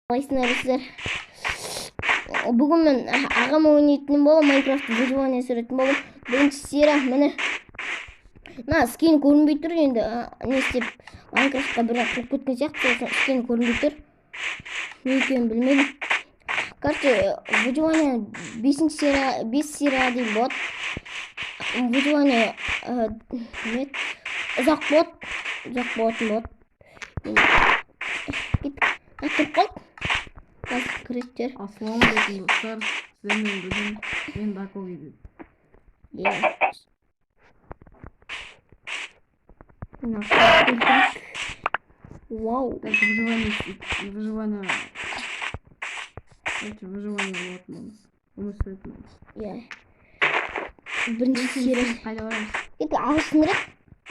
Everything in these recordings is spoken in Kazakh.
Қалайсыңдар, достар? Бүгін мен ағам ойнайтын боламын, Майнкрафт выживание сүретін боламын. Бірінші серия, міне. Мына скин көрінбей тұр енді, не істеп Майнкрафтқа бір қуып кеткен сияқты, сосын скин көрінбей тұр. Не екенін білмедім. Короче, выживание бесінші серия, 5 серия дейін болады. Выживание не ұзақ болады, ұзақ болатын болады. Кеттік. Тұрып қалдық. Қазір кірістер. Ассалаумағалейкум, достар. Сіздермен бүгін мен, Дако дейді. Иә. Вау. Так, выживание, выживание. Короче, выживание болатын боламыз. Өмір сүретін боламыз. Иә. Бірінші серия. Қайда барамыз? Кеттік, ағаш сындырайық.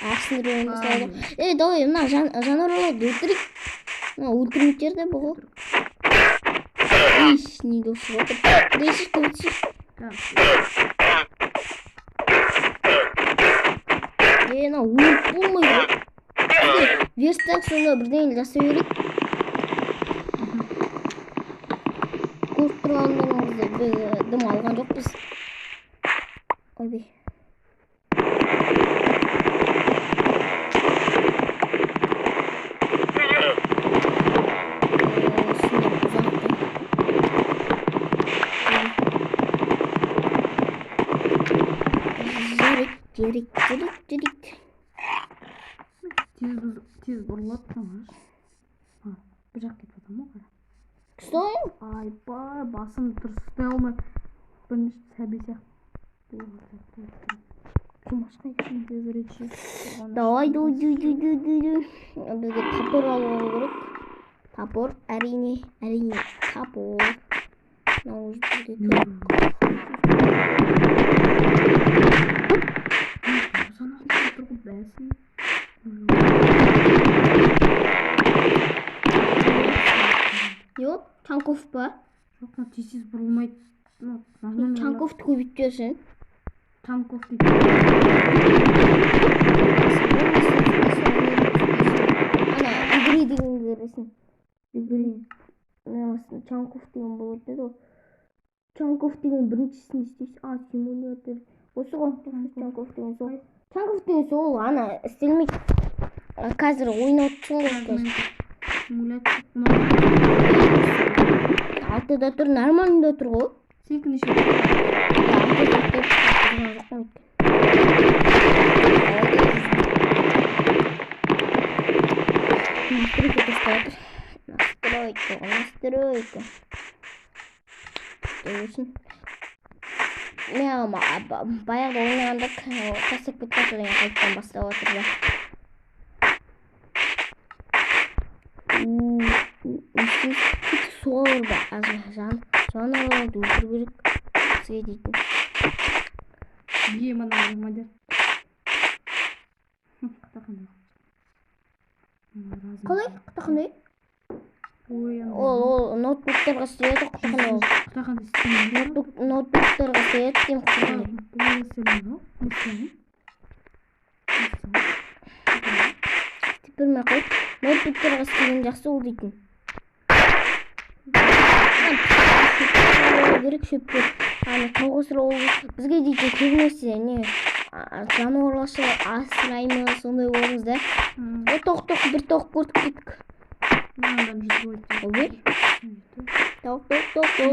Ағаш сындырып ойнаса. Ей, давай, мына жануарларды өлтірейік. Мына өлтірмейтін жерде бұл. Иш, неге ұшып отыр? Көмектесейік, көмектесейік. Е, мынау өліп болмай ғой. Бізге верстак сонда бірдеңе жасай берейік. Көріп тұрғандарыңыздай, біз дым алған жоқпыз. Ойбай. Жарайды, жарайды, жарайды. Тез, тез бұрылады мына. Бір жаққа кетіп жатырмын ғой, қара. Стой. Айбай, басым дұрыс ұстай алмай. Бірінші сәби сияқты. Давай, ду, ду, ду, ду, ду, ду. Бізге топор алу керек. Топор, әрине, әрине, топор. Мынау уже бізге керек. Не болды? Чанков па? Жоқ, мына тез тез бұрылмайды. Нормально. Чанковты көбейтіп жіберсең. Чанков дейді. Ана, игры дегенге кіресің. Игры. Мына Чанков деген болады деді ғой. Чанков деген біріншісін істейсің. А, симулятор. Осы ғой, Чанков деген сол. Чанков деген сол, ана істелмейді. Қазір ойнап отырсың ғой қазір. Симулятор. 6-да тұр, нормально тұр ғой. Сенікі неше? 6-да тұр, тұрған жоқпын өйткені. Настройка дұрыстап жатыр. Настройка, настройка. Болсын. Мен баяғыда ойнағанда тастап кеткен, содан кейін қайтадан бастап жатыр да. Суға жануарларды өлтіру керек бізге дейтін. Е, мына мадер. Қыта қандай? Қалай? Қыта қандай? Ой, ана. Ол ноутбуктарға істеледі қыта қандай ол. Қыта қандай істемейді? Ноутбуктарға істеледі деймін қыта қандай. Бұл істемейді ғой. Не істемейді? Теперь қой. Ноутбуктарға істеген жақсы ол дейтін. Керек шөптер. Ана тауық асырау бізге дейтін көбінесе не жануарлар асыраймыз, сондай боламыз да. О, тоқ, тоқ, бір тоқ көрдік кеттік. Мынадан жүз өтті. Ойбай. Тоқ, тоқ, тоқ, тоқ.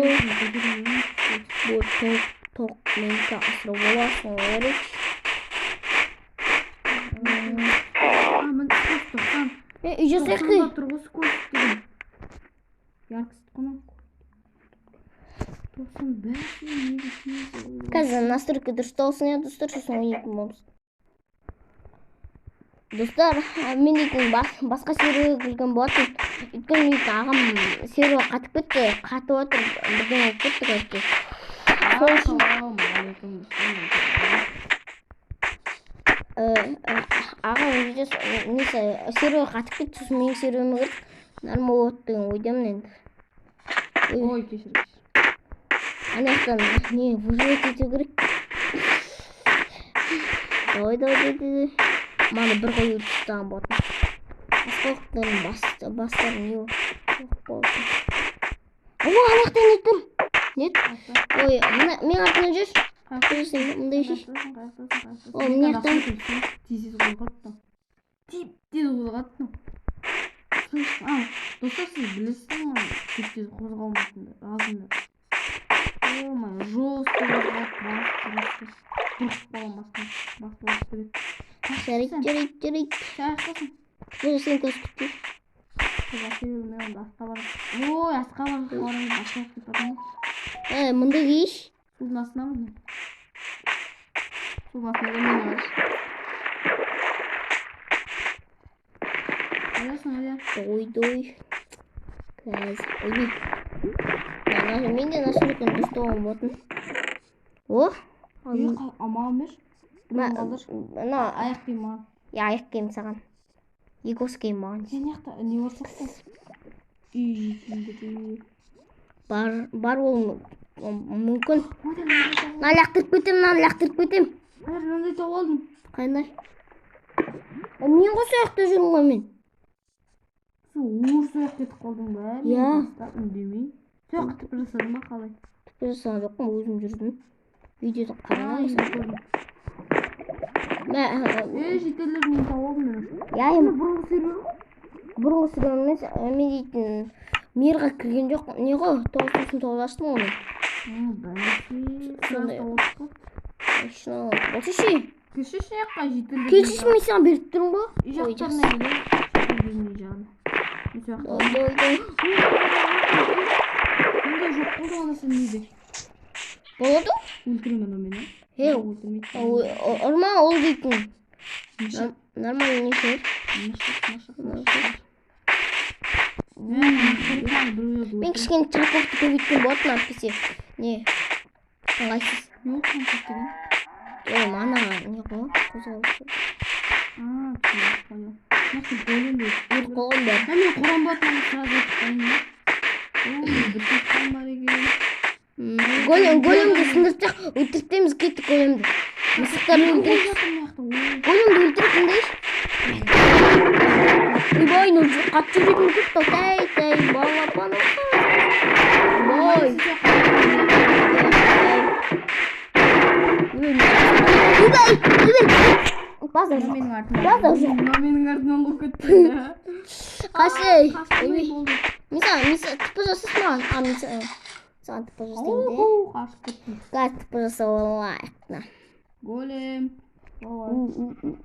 Бұл тоқ, тоқ менікі асырау боласың, короче. А, міне скорость 90. Е, үй жасайық. 90-да тұр ғой скорость деген. Яркость қой ма? 95 неге тез ол? Қазір настройка дұрысталсын, иә, достар, сосын ойнайтын боламыз. Достар, мен дейтін басқа серверге кірген болатын. Өйткені дейтін ағам сервер қатып кетті, қатып отыр, бірдеңе болып кетті, короче. Сол үшін Ассалаумағалейкум. Ағам жерде несі сервер қатып кетті, сосын менің серверіме кірді. Нормально болады деген ойдамын енді. Ой, кешір, кешір. Ана жақтан не выживать ету керек. Давай, давай, давай, давай. Мана бір қой өлтіріп тастаған болатын. Басқа уақыттардың бастары не болып болатын. О, ана жақта не тұр? Не? Ой, мына менің артымнан жүрші. Жүрсің, мындай шеш. О, мына жақтан. Тез қозғалды. Тез қозғалды. Достар, сіз білесіздер ма, тез қозғалмайтынды, разында. О, май, жестко қозғалды, просто. Қорқып қаламын басқа. Басып алып келеді. Жарайды, жарайды, жарайды. Сен аяқтасың. Бұл сен көз күтті. Баса бермей, онда асқа барып. Ой, асқа барып, асқа кетіп барамын. Мында киіш. Судың астына ма? Судың астына да мені бар. Қайдасың, Әлия? Дой, дой. Қазір, ойбай. Мен де настройканы дұрыстауға болатын. О! Маған берші. Біреуін қалдыршы. Мына Аяқ киім маған. Иә, аяқ киім саған. Екі осы киім маған. Сен жақта не бар сияқты? Үй жеткенде. Бар, бар ол мүмкін. Мына лақтырып кетемін, мынаны лақтырып кетемін. Мынандай мынандай тауып алдым. Қандай? Мен ғой сол жақта жүрмін ғой мен. Сен орыс аяқ кетіп қалдың ба? Иә. Үндемей. Сол жаққа тіпті жасадың ба қалай? Тіпті жасаған жоқпын, өзім жүрдім. Видеода қараған. Жетелер мен тауып алдым мен. Иә, бұрынғы сервер ғой. Бұрынғы сервер емес, мен дейтін мирға кірген жоқ. Не ғой, 999 аштым ғой мен. Сондай. Болшы ше. Келші жаққа жетелер. Келші, мен саған беріп тұрмын ғой. Үй жақтарына келе. Үй жағына. Менде жоқ болды ана сен неде? Болады? Өлтіремін мені. Өлтірмейді. Ұрма ол дейтін. Нормально не шығар. Мен кішкене чарпоқты көбейткен болатын, әйтпесе не ыңғайсыз. Не ол чарпоқ деген? Ой, ана не ғой, қозғалыс. Понял. Нақты голем дейді. Өліп қалған бәрі. Мен қорам болатын, сразу өтіп қалайын ба? О, бір тасқан бар екен. Големді сындырсақ, өлтіртеміз, кеттік големді. Мысықтарды өлтірейік. Големді өлтіріп тыңдайшы. Ойбай, мынау қатты жүретін көп тау. Тәй, тәй, балапан. Ой. Ойбай, ойбай. Базар жоқ. Базар жоқ. Менің артымнан қуып кетті. Қашай. Ойбай. Мен саған тіпі жасасын маған. Мен саған тіпі жасайын де. Қашып кеттім. Қазір тіпі жасап алайық. Голем.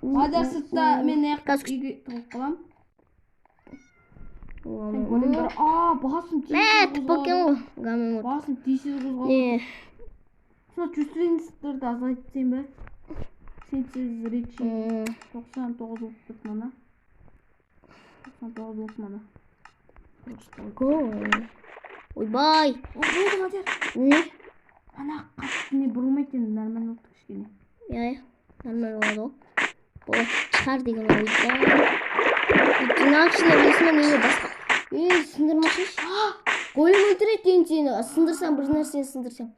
Мадияр сыртта мен аяқ үйге тығылып қаламын. Голем бар. Басым тез Мә, тіпі екен ғой. Басым тез қозғалды. Сол чувственностьтарды азайтсайын ба? Сенсіз речи 99 болып тұр мына. 99 болып мына. Ойбай. Болды, Мадияр. Не? Ана қатты не бұрылмайды енді, нормально болды кішкене. Иә, нормально болады ғой. Болады шығар деген ойда. Жиналышына білесің бе, неге басқа? Сындырмашы. Голем өлтіреді енді сені. Сындырсаң, бір нәрсені сындырсаң.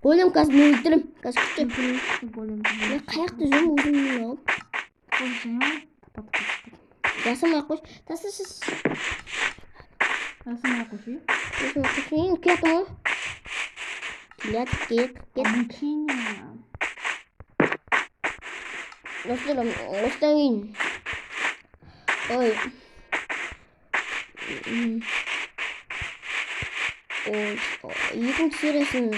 Голем қазір мен өлтірем. Қазір күтіп. Голем. Мен қаяқта жүрмін, өзім білмей қалдым. Жасамай ақ қойшы. Тасташы. Жасамай ақ қойшы. Жасамай ақ қойшы. Енді келатырмын ғой. Келет, кет, кет. Обучение. Достар, осыдан кейін. Ой. Ой, екінші сериясын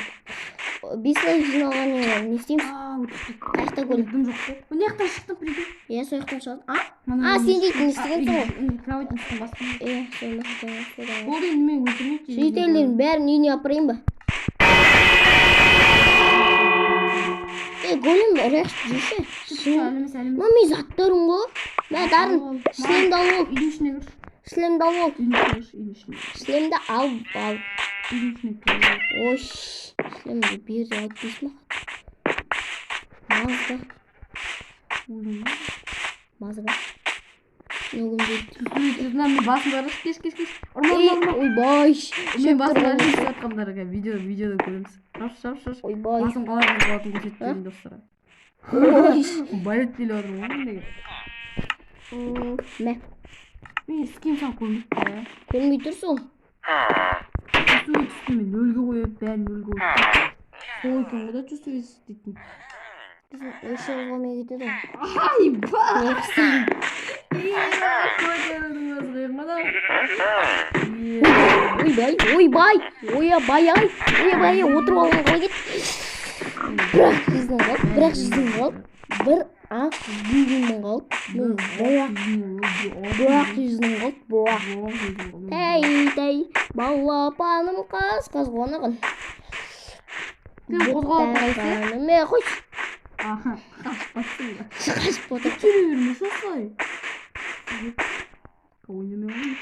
5 лайк жиналғаннан кейін не істейміз? Қаяқта голем? Дым жоқ қой. Мына жақтан шықтым, прикинь. Иә, сол жақтан шығады. А, сен дейтін не істегенсің ғой? Кроваттың үстін бастым. Иә, соны. Болды, енді мен өлтірмейді. Жителдердің бәрін үйіне апарайын ба? Голем ұрайықшы жейші. Әлемес, әлемес. Мына мен заттарым ғой. Мә, Дарын, шлемді алып ал. Үйдің ішіне кірші. Шлемді алып ал. Үйдің ішіне кірші, үйдің ішіне. Шлемді алып ал. Үйдің ішіне кір. Ой, шлемді бер деп айтпайсың ба? Мазда. Мазда. Мен басым барыш, кеш, кеш, кеш. Ұрма, ұрма, ұрма. Ойбай. Мен басым барыш жатқандарға видеода көреміз. Шаш, шаш, шаш. Ойбай. Басым қалай қозғалатынын көрсетіп берейін достарға. Балет билеп жатырмын ғой мен деген. Мә. Мен скин саған көрінбейді. Көрінбей тұр сол. Чувствуете, мен нөлге қойып, бәрін нөлге қойып. Сол екен ғой да, чувствуете дейтін. Вообще қозғалмай кетеді ғой. Айба! Көтерудің өзі қиын ғой да. Ойбай, ойбай, ойбай, ай, ойбай, отырып алған қалай кетті? Бір-ақ жизнь қалды, бір-ақ жизнь қалды, бір-ақ жизнь қалды. Мен бір-ақ жизнь қалды, бір-ақ. Тәй, тәй, балапаным қаз, қаз қуанаған. Сен қозғалып қалайсың? Ме, қойшы. Аха, қашып ба. Қашып отыр. Жүре бермеші осылай. Ойнамай ғой.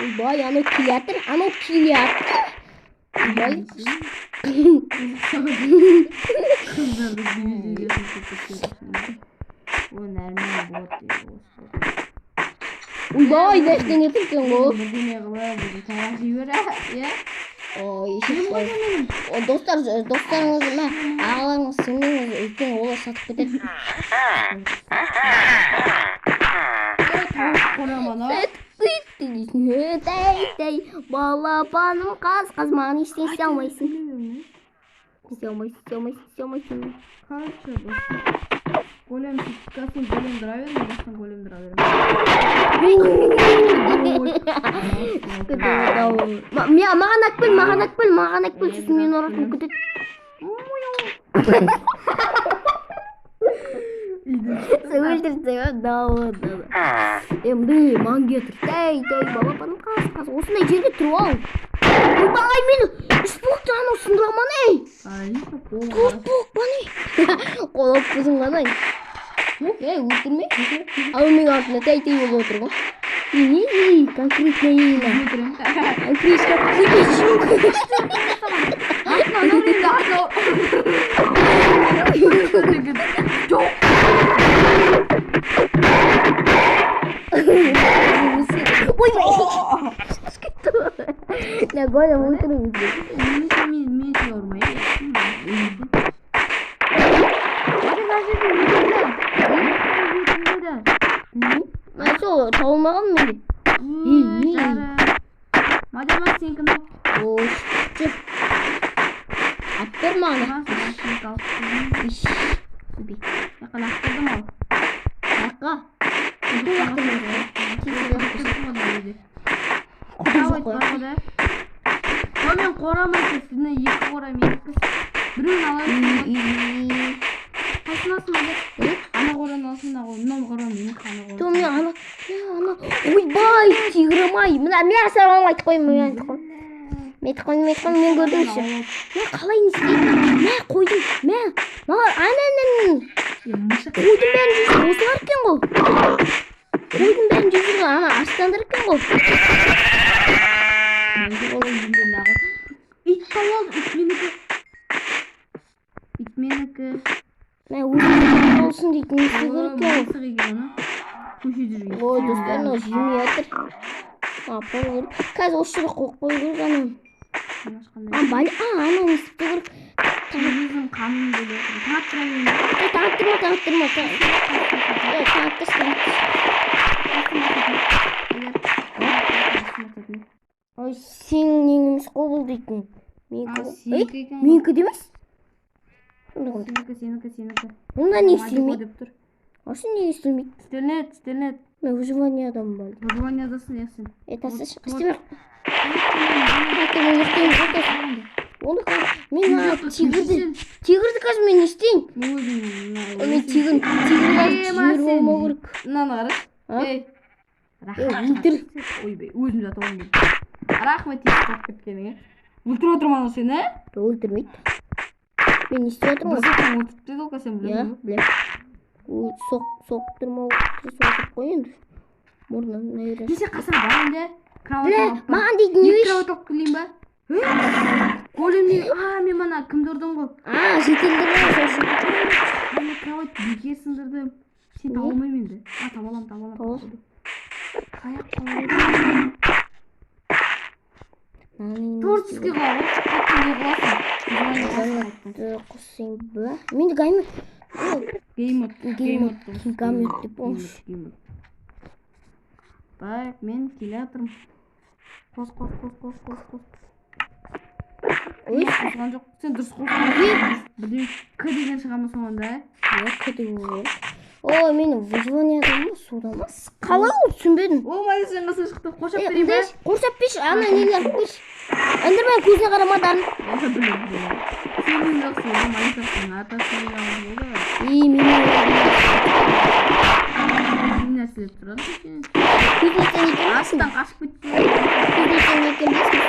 Ойбай, анау келе жатыр, анау келе жатыр. Ойбай. Қыздарды билететін. Ой, нормально болады дейді осы. Ойбай, мына жақтан не тұр екен ғой? Бірдеме қылып, өзі таяқ жей бер, иә? Ой, О, достар, достарыңыз, мә, ағаларыңыз, сіңліңіз, өйткені олар сатып кетеді. Тауық қорамын, а? Тәй, тәй, балапаным қаз, қаз, маған ештеңе істей алмайсың. Істей алмайсың, істей алмайсың, істей алмайсың. Короче, достар. Голем сен голем тұра бер, мен жақтан голем тұра беремін. Маған алып кел, маған алып кел, маған алып кел, сосын мені ұратын кетеді. Сен өлтірсең, да, да. Е, мындай маған келе тұр. Тәй, тәй, балапаным қаз, қаз. Осындай жерге тұрып ал. Ойбай, мені үш блокты анау сындыра алмады, ей. Төрт блок ба не? Қол алып тұрсың ғана. Ей, өлтірме. Ал менің артымда тәй тәй болып отыр ғой. Не, конкретно именно. Конкретно. Артынан ұрайын, артынан. Жоқ. Ойбай. Мә, голем өлтіріңіз. Мен сені ұрмаймын. Мә, сол табылмаған менде. Мадияр, сенікін ал. Ой, жүр. Алып бер маған. Сенікі алып. Иш. Жаққа лақтырдым ау. Жаққа. Қайда лақтырдың? Давай, бар да. Ой, мен қорам сіздің екі қора менікі. Біреуін алайын. Қайсысын алсын, Мадияр? Ана қораны алсын, мына қора. Мынау қора менікі, ана қора. Тө, мен ана, ана, ойбай, тигрім ай. Мына мен саған айтып қояйын, мен айтып қояйын. Мен айтып қояйын, мен айтып қояйын, мен көрдім еще. Мә, қалай не істейді? Мә, қойдым. Мә, маған ана, ана, қойдың бәрін жеп жүр, осылар екен ғой. Қойдың бәрін жеп жүрген ана арыстандар екен ғой. Ит тауып, ит менікі. Ит менікі. Мә, өзі болсын дейтін не істеу керек екен ғой. Мысық екен оны. Көшеде жүрген. Ой, достар, мынау жемей жатыр. А, қою керек. Қазір осы жерге қойып қою керек ананы. А, бali, а, ананы не істеп керек. Өзің қанын бөліп. Таңып тұра берме. Таңып тұрма, таңып тұрма. Таңып тұршы, таңып тұршы. Ой, сенің нең емес қой бұл дейтін. Менікі. Сенікі екен ғой. Менікі де емес. Сенікі, сенікі, сенікі. Онда не Мадико істелмейді? деп тұр. Осы неге істелмейді? Істелінеді, істелінеді. Мен выживание адаммын ба? Выживаниядасың, иә сен. Е, тасташы, істеме. Қайтадан ұйықтаймын ғой қазір. Оны мен ана тигрді қазір мен не істейін? Мен тигр қазір жіберіп алмау керек. Мынаны қарашы. А? Ей. Е, өлтір. Ойбай, өзім жатып алдым. Рахмет естіп кеткеніңе. Өлтіріп отырмын ғой сені, ә? Өлтірмейді. Мен не істеп жатырмын Бір ғой? сәттен өлтіріп тастайды ғой сен Иә, білесің бе? білемін. Ой, соқ тұрмау тырысып отырып қой енді. Мұрнынан наверное. Сен қасына бар енді. Кровать Бля, алып бар. маған дейтін не Екі вещь? кровать алып келейін ба? Голем не? А, мен мана кімді ұрдым ғой? А, жетелдір ғой сосын. Ана кровать бекер сындырдым. Сен таба алмаймын енді. А, таба аламын, таба аламын. Таба ал. Таяқ қалай? Творческий қыла ғой. Қайтадан не қыласың? Қосайын ба? Менде гаймет. Геймод. Геймод. Геймод деп Геймод. Так, мен келе жатырмын. Қос, қос, қос, қос, қос, қос. Ой. Қосқан жоқ. Сен дұрыс қосқан. Бірдеңе К деген шыға ма соңында? Иә, К деген ғой. Ой, мен выживание ма, суда ма? Қалай ол, түсінбедім. О, май, сен қасына шықты. Қоршап Е, берейін ба? мындай қоршап берші, ана нелер қойшы. Эндермен көзіне қарама, Дарын. Иә, білемін, білемін. Сенің жақсы, Майнкрафттың атасы деген болды. И, мен Не нәрселер тұрады екен? Кузнецен екен білесің? Астан қашып кеткен. Кузнецен екен білесің?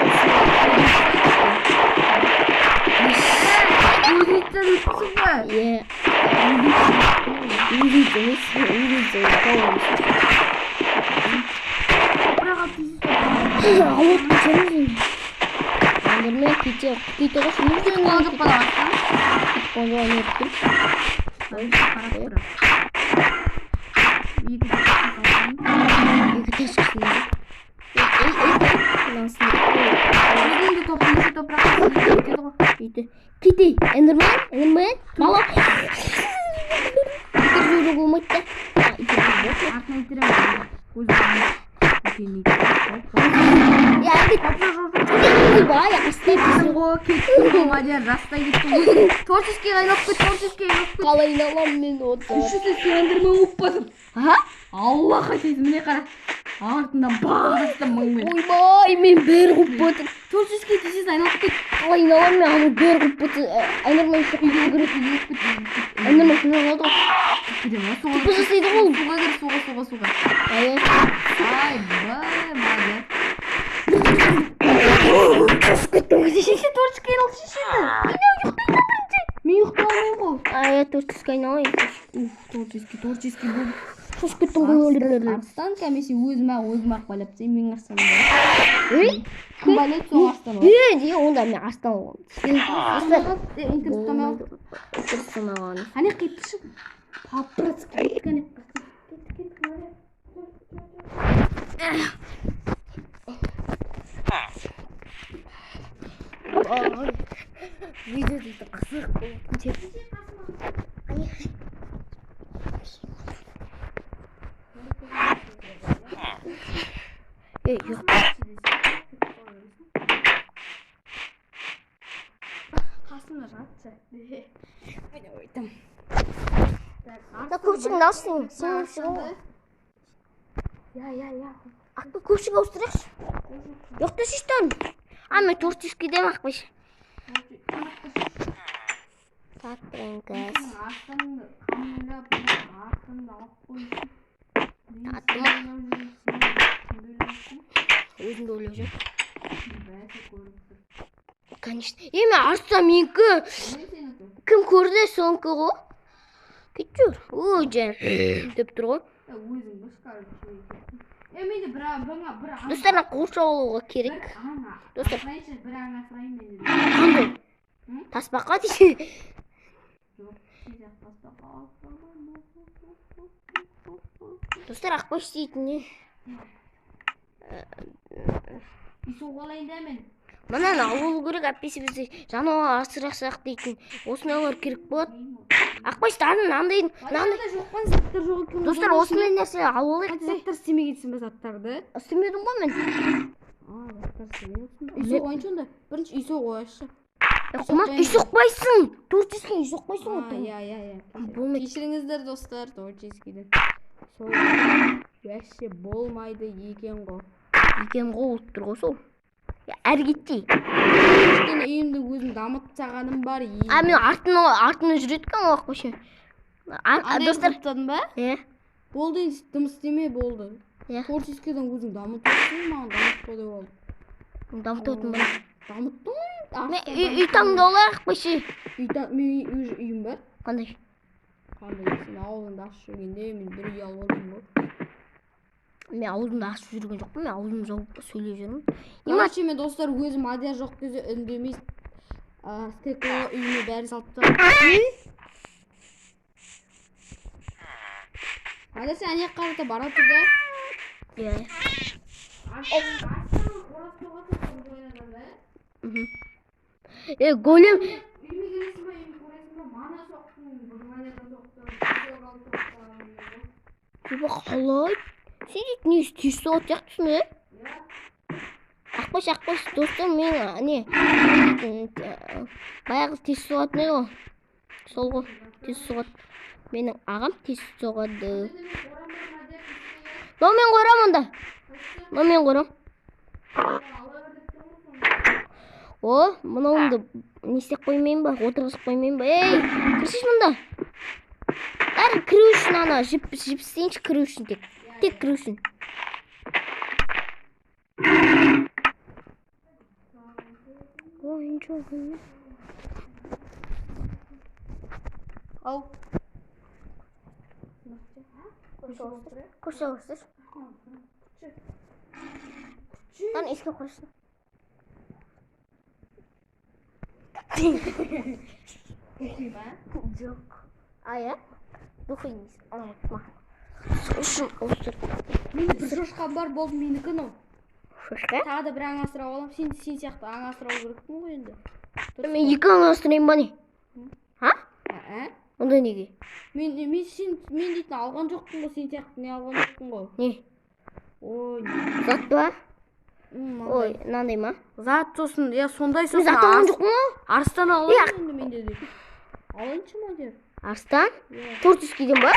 Кузнецтен өтіпсің ба? Иә. Кузнец емес, кузнец тауық. Топырақ алып тиісіз. Алып кетеміз енді. Эндермен кете, кете қойшы. Не Кетіп қалған жоқ па астан? Кетіп қалған жоқ, не тұр. Қарап тұр. Екі тасқа салайын. Екі тасқасын. Ей, ей, ей, мынасын. Өзіңді топ, неше топырақ кетеді ғой. Үйті. Кете, Эндермен, Эндермен, бала. Итеріп жіберуге болмайды да. А, итеріп жіберуге болады. Артынан итеремін. Көзім. Е, әлгі ойбай, астай Кеттің ғой, кеттің ғой, Мадияр, растай кеттің ғой. Творческий айналып кет, творческий айналып кет. Қалай айналамын мен оны? Еще сен Эндермен қуып бардым. А? Аллах айтайын, міне қара. Артынан бастым мыңмен. Ойбай, мен бәрі қуып батыр. Творческий тез айналып кет. Қалай айналамын мен, анау бәрі қуып батыр. Эндермен шығып Үйге кіріп, үйге кіріп, үйге кіріп. Эндермен шыға алады ғой. Кіре ма, суға Тупо жасайды ғой ол. Суға кір, суға, суға, суға. Ай, Айбай, Мадияр. Шеше. Творческий айналып шешеді. Мен ұйықтай алмаймын ғой. Ай, творческий айналайын. Уф, творческий, творческий болды. Шошып кеттім ғой. Арыстан кәмесе өзім ақ, өзім ақ байлап тастаймын, менің арыстаным бар. Ей, Кім байлайды, сол арыстан болады. е, не, онда мен арыстан боламын. Достар, Интер ұстамай қалды. Интер ұстамай қалған. Қане қиптықшы. По-братски кеттік, қане. Кеттік, кеттік, Мадияр. Видео дейді қызық болатын сияқты. Ей, ұйық. Қасымда жатшы. Міне ойдым. Да, көпшігіңді алшы сен. Сен көпшігің ғой. Я, я, я. Ақпа, көпшік ауыстырайықшы. Ұйықташы, Дарын. А, мен творческийдемін, Ақпаш. Так, газ. Арыстаныңды қамыңдап, арыстаныңды алып қойсын. Атты ма? Өзімді ойлап жүр. Конечно. Е, мен арыстан менікі. Кім көрді, сонікі ғой. Кетіп жүр. Ой, жан. Деп тұр ғой. Өзің дұрыс, короче. Е, менде бір бір бір аң. Достар, мына қоршау алуға керек. Бір аң. Достар. Асырайыншы, бір аң асырайын менде. Қандай? М? Тасбақа дейсің. Жоқ, тез-ақ тасбақа алып саламын. Достар, Ақпаш дейтін не? Үй соғып алайын да мен. Мынаны алу керек, әйтпесе бізде жануар асырасақ дейтін осындайлар керек болады. Ақпаш, Дарын, мынандай мынандай Мынандай жоқ па, заттар жоқ екен. Достар, осындай нәрсе алып алайық. Қайта заттар істемегенсің ба заттарды? Істемедім ғой мен. А, заттар істемегенсің. Үй соғайыншы онда. Бірінші үй соғайыншы. Құмаш, үй соқпайсың. Творческий үй соқпайсың ғой. Иә, иә, иә. Болмайды. Кешіріңіздер, достар, творческийден. Сол вообще болмайды екен ғой. Екен ғой, болып тұр ғой сол. Әрі кетпей. Кішкене үйімді өзім дамытып тастағаным бар. А, мен артынан жүреді екен ол, Ақпаш. Достар, тастадың ба? Иә. Болды енді, дым істеме, болды. Иә. Творческийден өзің дамытып отырсың, маған дамытпа деп алдың. Дамытып отырмын ба? Дамыттың ғой. Мен үй таңдап алайық, Ақпаш. Үй мен уже үйім бар. Қандай? Қандай? Сен ауылыңды ашып жүргенде мен бір үй алып алдым ғой. Мен аузымды ашып жүрген жоқпын, мен аузымды жауып сөйлеп жүрмін. Короче, мен, достар, өзім Мадияр жоқ кезде үндемей, стекло үйіме бәрін салып тастадым. Мадияр, сен ана жаққа қарата бара тұр да. Иә. Е, голем. Үйіме келесің ба, үйімді көресің ба? Мана соқтым, выживаниядан соқтым, соқтым. Типа қалай? Сен дейтін не тез соғатын сияқтысың, е? Аққош, аққош, достар, мен не баяғы тез соғатын еді ғой. Сол ғой, тез соғады. Менің ағам тез соғады. Мынау мен қорам онда. Мынау мен қорам. О, мынауымды не істеп қоймайын ба? Отырғызып қоймайын ба? Ей, кірсейші мұнда. Бәрі кіру үшін ана жіп істейінші, кіру үшін тек. Тек кіру үшін. Ой, ничего. Ау. Көрсе көрсеш. Lan eski koşsun. Жоқ. А, иә? Духы емес. Үшін ауыстыр. Менде бір шошқам бар, болды, менікі мынау. Шошқа? Тағы да бір аң асырап аламын. Сен сияқты аң асырау керекпін ғой енді. Мен екі аң асырайын ба не? А? Ә? Онда неге? Мен дейтін алған жоқпын ғой, сен сияқты не алған жоқпын ғой. Не? Ой, Зат па? Ой, мынандай ма? Зат сосын, я сондай Мен сосын. зат алған жоқпын ғой. Арыстан алайын енді менде де. Алайыншы, Мадияр. Арыстан? Творческийден ба?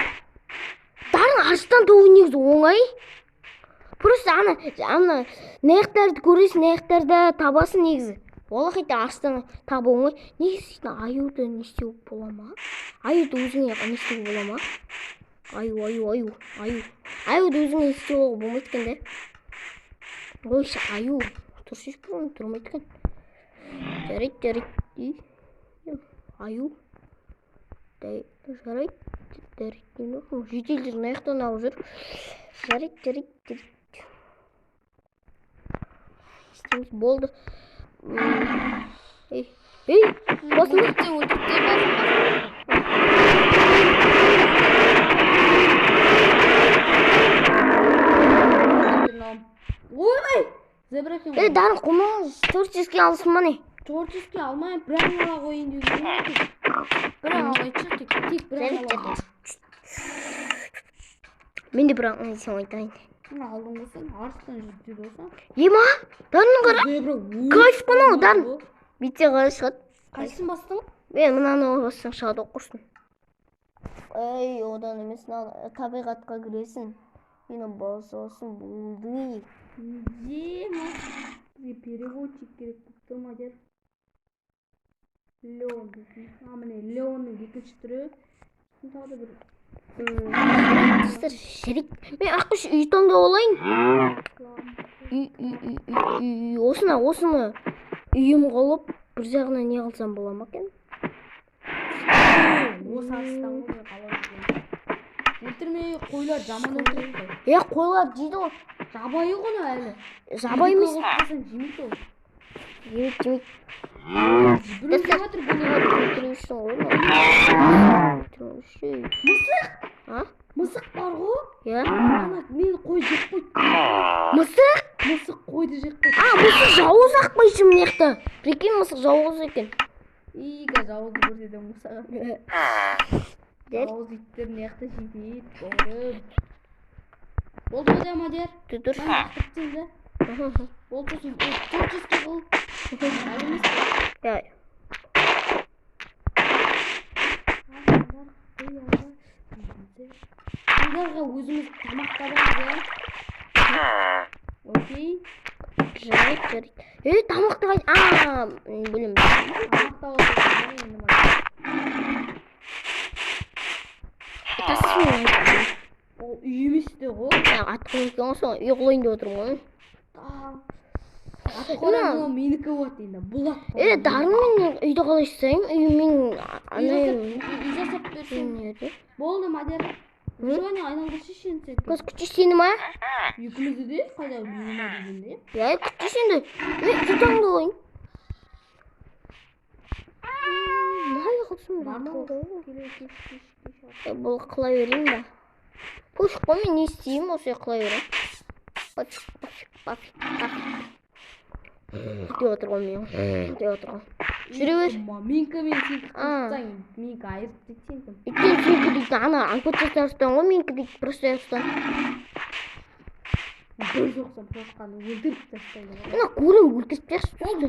Дарын арыстан табу негізі оңай. Просто ана наяқтарды көресің, наяқтарда табасың негізі. Олақ ете арыстан табу оңай. Негізі дейтін аюды не істеуге бола ма? Аюды өзіңе не істеуге бола ма? Аю, аю, аю, аю. Аюды өзіңе не істеуге болмайды екен де. Ой, аю. Тұрсыз бұны тұрмайды екен. Жарайды, жарайды. Аю. Жарайды, жарайды. Жителдер мына алып жүр. Жарайды, жарайды, жарайды. Істейміз, болды. Ей, ей, басын ба? Ой, зебра екен Ей, ғой. Дарын қума, творческий алсын ба не? Творческий алмаймын, бір аң ала қояйын деп едім. Бір аң алайыншы, тек бір аң алайын. Мен де бір аң сен айтайын. Алдың ғой сен, арыстан жүр ғой сен. Ема, Дарын қара. Кайф қой мынау, Дарын. Бүйтсе қалай шығады? Қайсысын бастың? Мен мынаны бассаң шығады ғой құрсын. Ей, одан емес, мынаны табиғатқа кіресің. Мені басасың, болды. Ема, бізге переводчик керек болып тұр, Мадияр. Леон дейтін. А, міне, Леонның екінші түрі. Тағы да бір Достар, жарайды. Мен аққұш үй таңдап алайын. Үй, үй, үй, үй, үй. Осыны үйім қылып, бір жағына не қылсам бола ма екен? Осы арыстан ғой мен қалап жүрген. Өлтірмей, қойлар жаман өлтіреді ғой. Е, қойлар жейді ғой. Жабайы ғой мынау әлі. Жабайы емес. Жемейді ол. Жемейді, жемейді. Біреу жеп жатыр бұны. Өлтіру үшін ғой мынау. Өлтіру үшін. Мысық! А? Мысық бар ғой. Иә. Ана мені қой жеп қойды. Мысық? Мысық қойды жеп қойды. А, мысық жауыз ақпайшы мына жақта. Прикинь, мысық жауыз екен. И, қазір жауызды көрсетемін ғой саған. Жауыз иттер мына жақта жетеді, бауырым. Болды ғой да, Мадияр? Тұр. Мына да. Болды сосын, творческий қыл. Әлі емес пе? Иә. Аңдарға өзіміз тамақ табамыз, иә? Окей. Жарайды, жарайды. Ей, тамақты қай... А, білем. Тамақ табамыз енді, Мадияр. Тастасын мен. Ол үй емес те ғой. Ат қойып екен ғой, соны үй қылайын деп отырмын ғой. Ат қора мынау менікі болады енді. Бұл ат қора. Е, Дарын, мен үйді қалай жасаймын? Үй мен Үй жасап берсең. Болды, Мадияр. Выживание айналдыршы енді сен. Қазір күтші сені ма? Екімізді де қайда мені дегенде. Иә, күтші енді. Мен үй таңдап алайын. Май қылсын. Бұл қыла берейін ба? Пофиг қой, мен не істеймін, осы қыла беремін. Пофиг, пофиг, пофиг, пофиг. Деп отыр ғой мен. Деп отыр ғой. Жүре бер. Менікі мен сенікі қылсаң, менікі айырып дейді сенікі. Өйткені сенікі дейді, ана анкет арыстан ғой, менікі дейді, просто арыстан. Бір соқсам шошқаны өлтіріп тастайды ғой. Мына голем өлтіріп тастайды.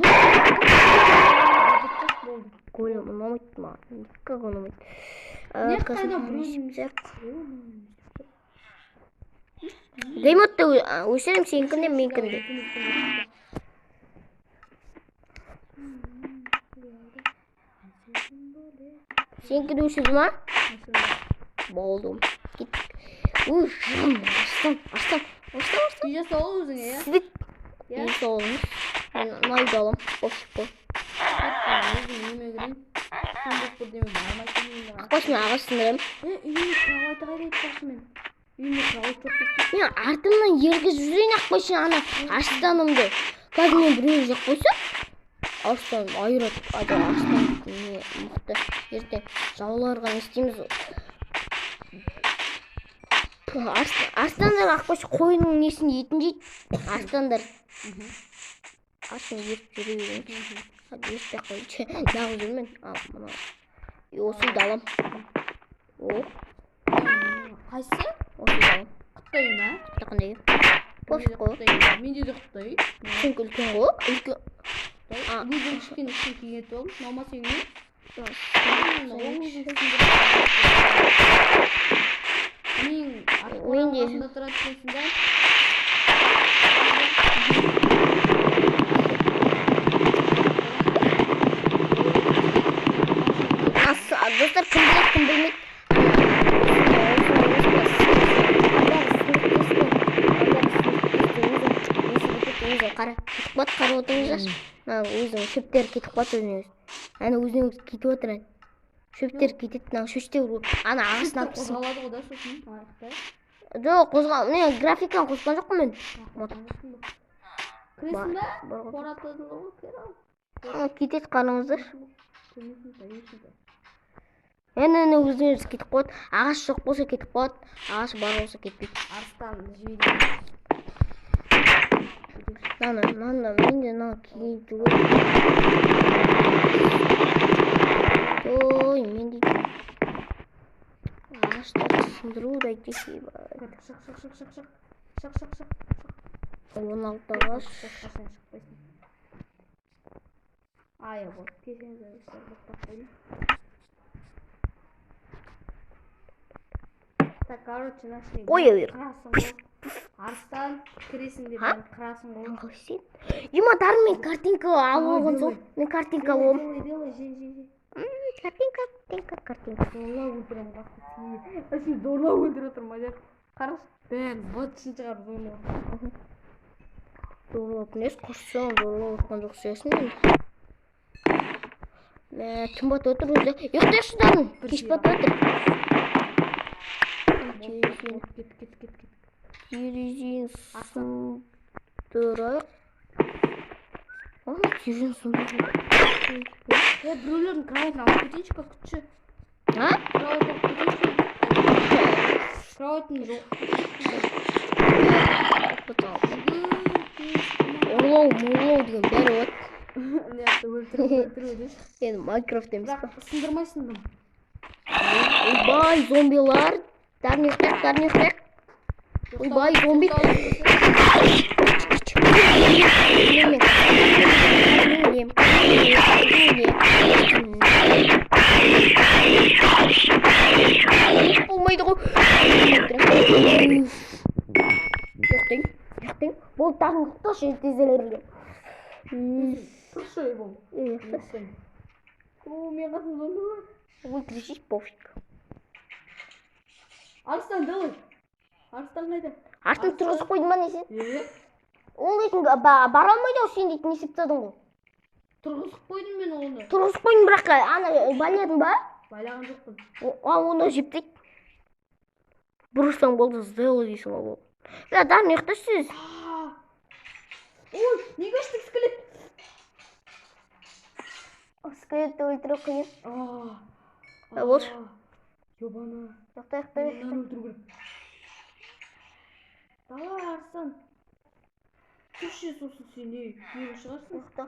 Болды. Голем ұнамайды маған. Никак ұнамайды. Не қайда біреудің Геймодты өшірем, сенікін де, менікін де. Сенікі де өшірді ма? Болды. Кеттік. Уй, жан, арыстан, арыстан, арыстан, арыстан. Үй жасап ал өзіңе, иә? Сіздік. Иә? Үй саламыз. Мен мына үйді аламын. Пофиг қой. Өзім үйіме кірейін. Сундук бірдеме бар ма екен үйімде? Ақбас, мен ағаш сындырамын. Е, үйіме кровать қайда айтпақшы мен? Үйіме кровать жоқ деп кетті. Мен артымнан ергізіп жүрейін, Ақбас, ана арыстанымды. Қазір мен біреу жеп қойса, арыстан айырады. Ада арыстан не мықты. Ертең жауларға не істейміз? Арыстандар, Ақбас, қойының несін, етін жейді. Арыстандар. Арыстан еріп жүре берейін. Ертпей ақ қояйыншы. Нағыз жүрмін. Ал, мына. Осы үйді алам. О. Қайсысы? Осы үйді алам. Құттай ма? Құттай қандай үй? Пофиг қой. Менде де құттай. Сенікі үлкен ғой. Үлкен. Өзің кішкене ішін кеңейтіп алдым. Мынау ма сенің үйің? Мен Мен де. артында тұрады екенсің да. Достар, кім біледі, кім білмейді. Қара, кетіп қалады, қарап отырыңыздаршы. Мына өзінің шөптері кетіп қалады өзінен өзі. Әне өзінен өзі кетіп отыр әне. Шөптер кетеді, мына шөштер ана ағашын алып тастады. Қозғалады ғой да сосын аяқта. Жоқ, қозғал, не, графиканы қосқан жоқпын мен. Кіресің ба? Бар ғой. Қоратадың ғой, кір ал. Кетеді, қараңыздаршы. Әне, әне өзінен өзі кетіп қалады. Ағаш жоқ болса кетіп қалады, ағаш бар болса кетпейді. Арыстан жіберейін. Мынаны, мынаны, мен де мынаны киініп жүгіріп. Ой, мен де ағаштарды сындыруды әйтпесе. Шық, шық, шық, шық, шық. Шық, шық, шық. 16 ағаш. Шықпасаң шықпайсың. Ай, вот, кешіріңіздер, боқтап қойдым. Так, короче, нашли. Қоя бер. Қырасың ғой. Арыстан кіресің деп Ха? бәрін қырасың ғой. Қалай істейді? Ема, Дарын, мен картинка алып алған соң, мен картинка алып алдым. Делай, делай, же, же, же. Картинка, картинка, картинка. Зорлап өлтіремін ғой. Сені зорлап өлтіріп отырмын, Мадияр. Қарашы, бәрін быт-шытын шығарып зорлап. Зорлап несі, құрсын, зорлап отқан жоқ сиясың енді. Мә, түн батып отыр өзі. Ұйықтайықшы, Дарын, кеш батып отыр. Кет, кет, кет, кет. Терезені сындырайық. Ана терезені сындырайық. Е, біреулердің кроватын алып кетейінші, как күтші. А? Кровать алып кетейінші. Кроватым жоқ. Ұрлау, мұрлау деген бәрі болады. Не, өлтіру, өлтіру деші. Енді Майнкрафт емес па? Бірақ сындырмайсың ба? Ойбай, зомбилар. Дарын, ұйықтайық, Дарын, ұйықтайық. Ойбай, зомби. Болмайды ғой. Ұйықтайын, ұйықтайын. Болды, Дарын, ұйықташы, тезелерге. Тұршы, бол. Ұйықташы. О, мен қасымда зомби бар. Өлтірсейші, пофиг. Арыстан, давай. Арыстан қайда? Арыстан тұрғызып қойдың ба не сен? Е? Ол дейтін бара алмайды ғой, сен дейтін не істеп тастадың ғой? Тұрғызып қойдым мен оны. Тұрғызып қойдың, бірақ ана байладың ба? Байлаған жоқпын. Оны жеп дейді. Бұрышсаң болды, сделай дейсің ғой болды. Иә, Дарын, ұйықташы сіз. Ой, неге аштың скелет? Скелетті өлтіру қиын. Болшы. Ёбана. Ұйықта, ұйықта, ұйықта. Мынаны өлтіру керек. Давай, Арыстан. Тұршы, сосын сен не, неге шығарсың? Ұйықта.